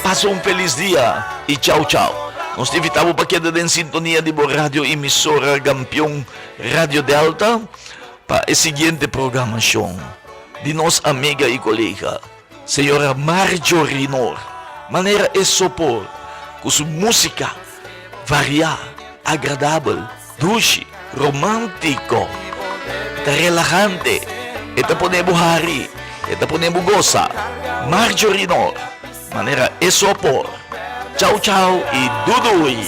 Pasa un felis dia i chau chau. Nos ta invitá bo pa keda den sintonia di bo radio emisora Gampion Radio Delta pa e siguiente programashon di nos amiga i kolega. Señora Marjorie Noor, manera e sopor cu su musica varia, agradabel, dushi, romantico, ta relahante, e ta pone bo hari, e ta pone bo gosa. Marjorie Noor, manera e sopor. Chau chau y dudui!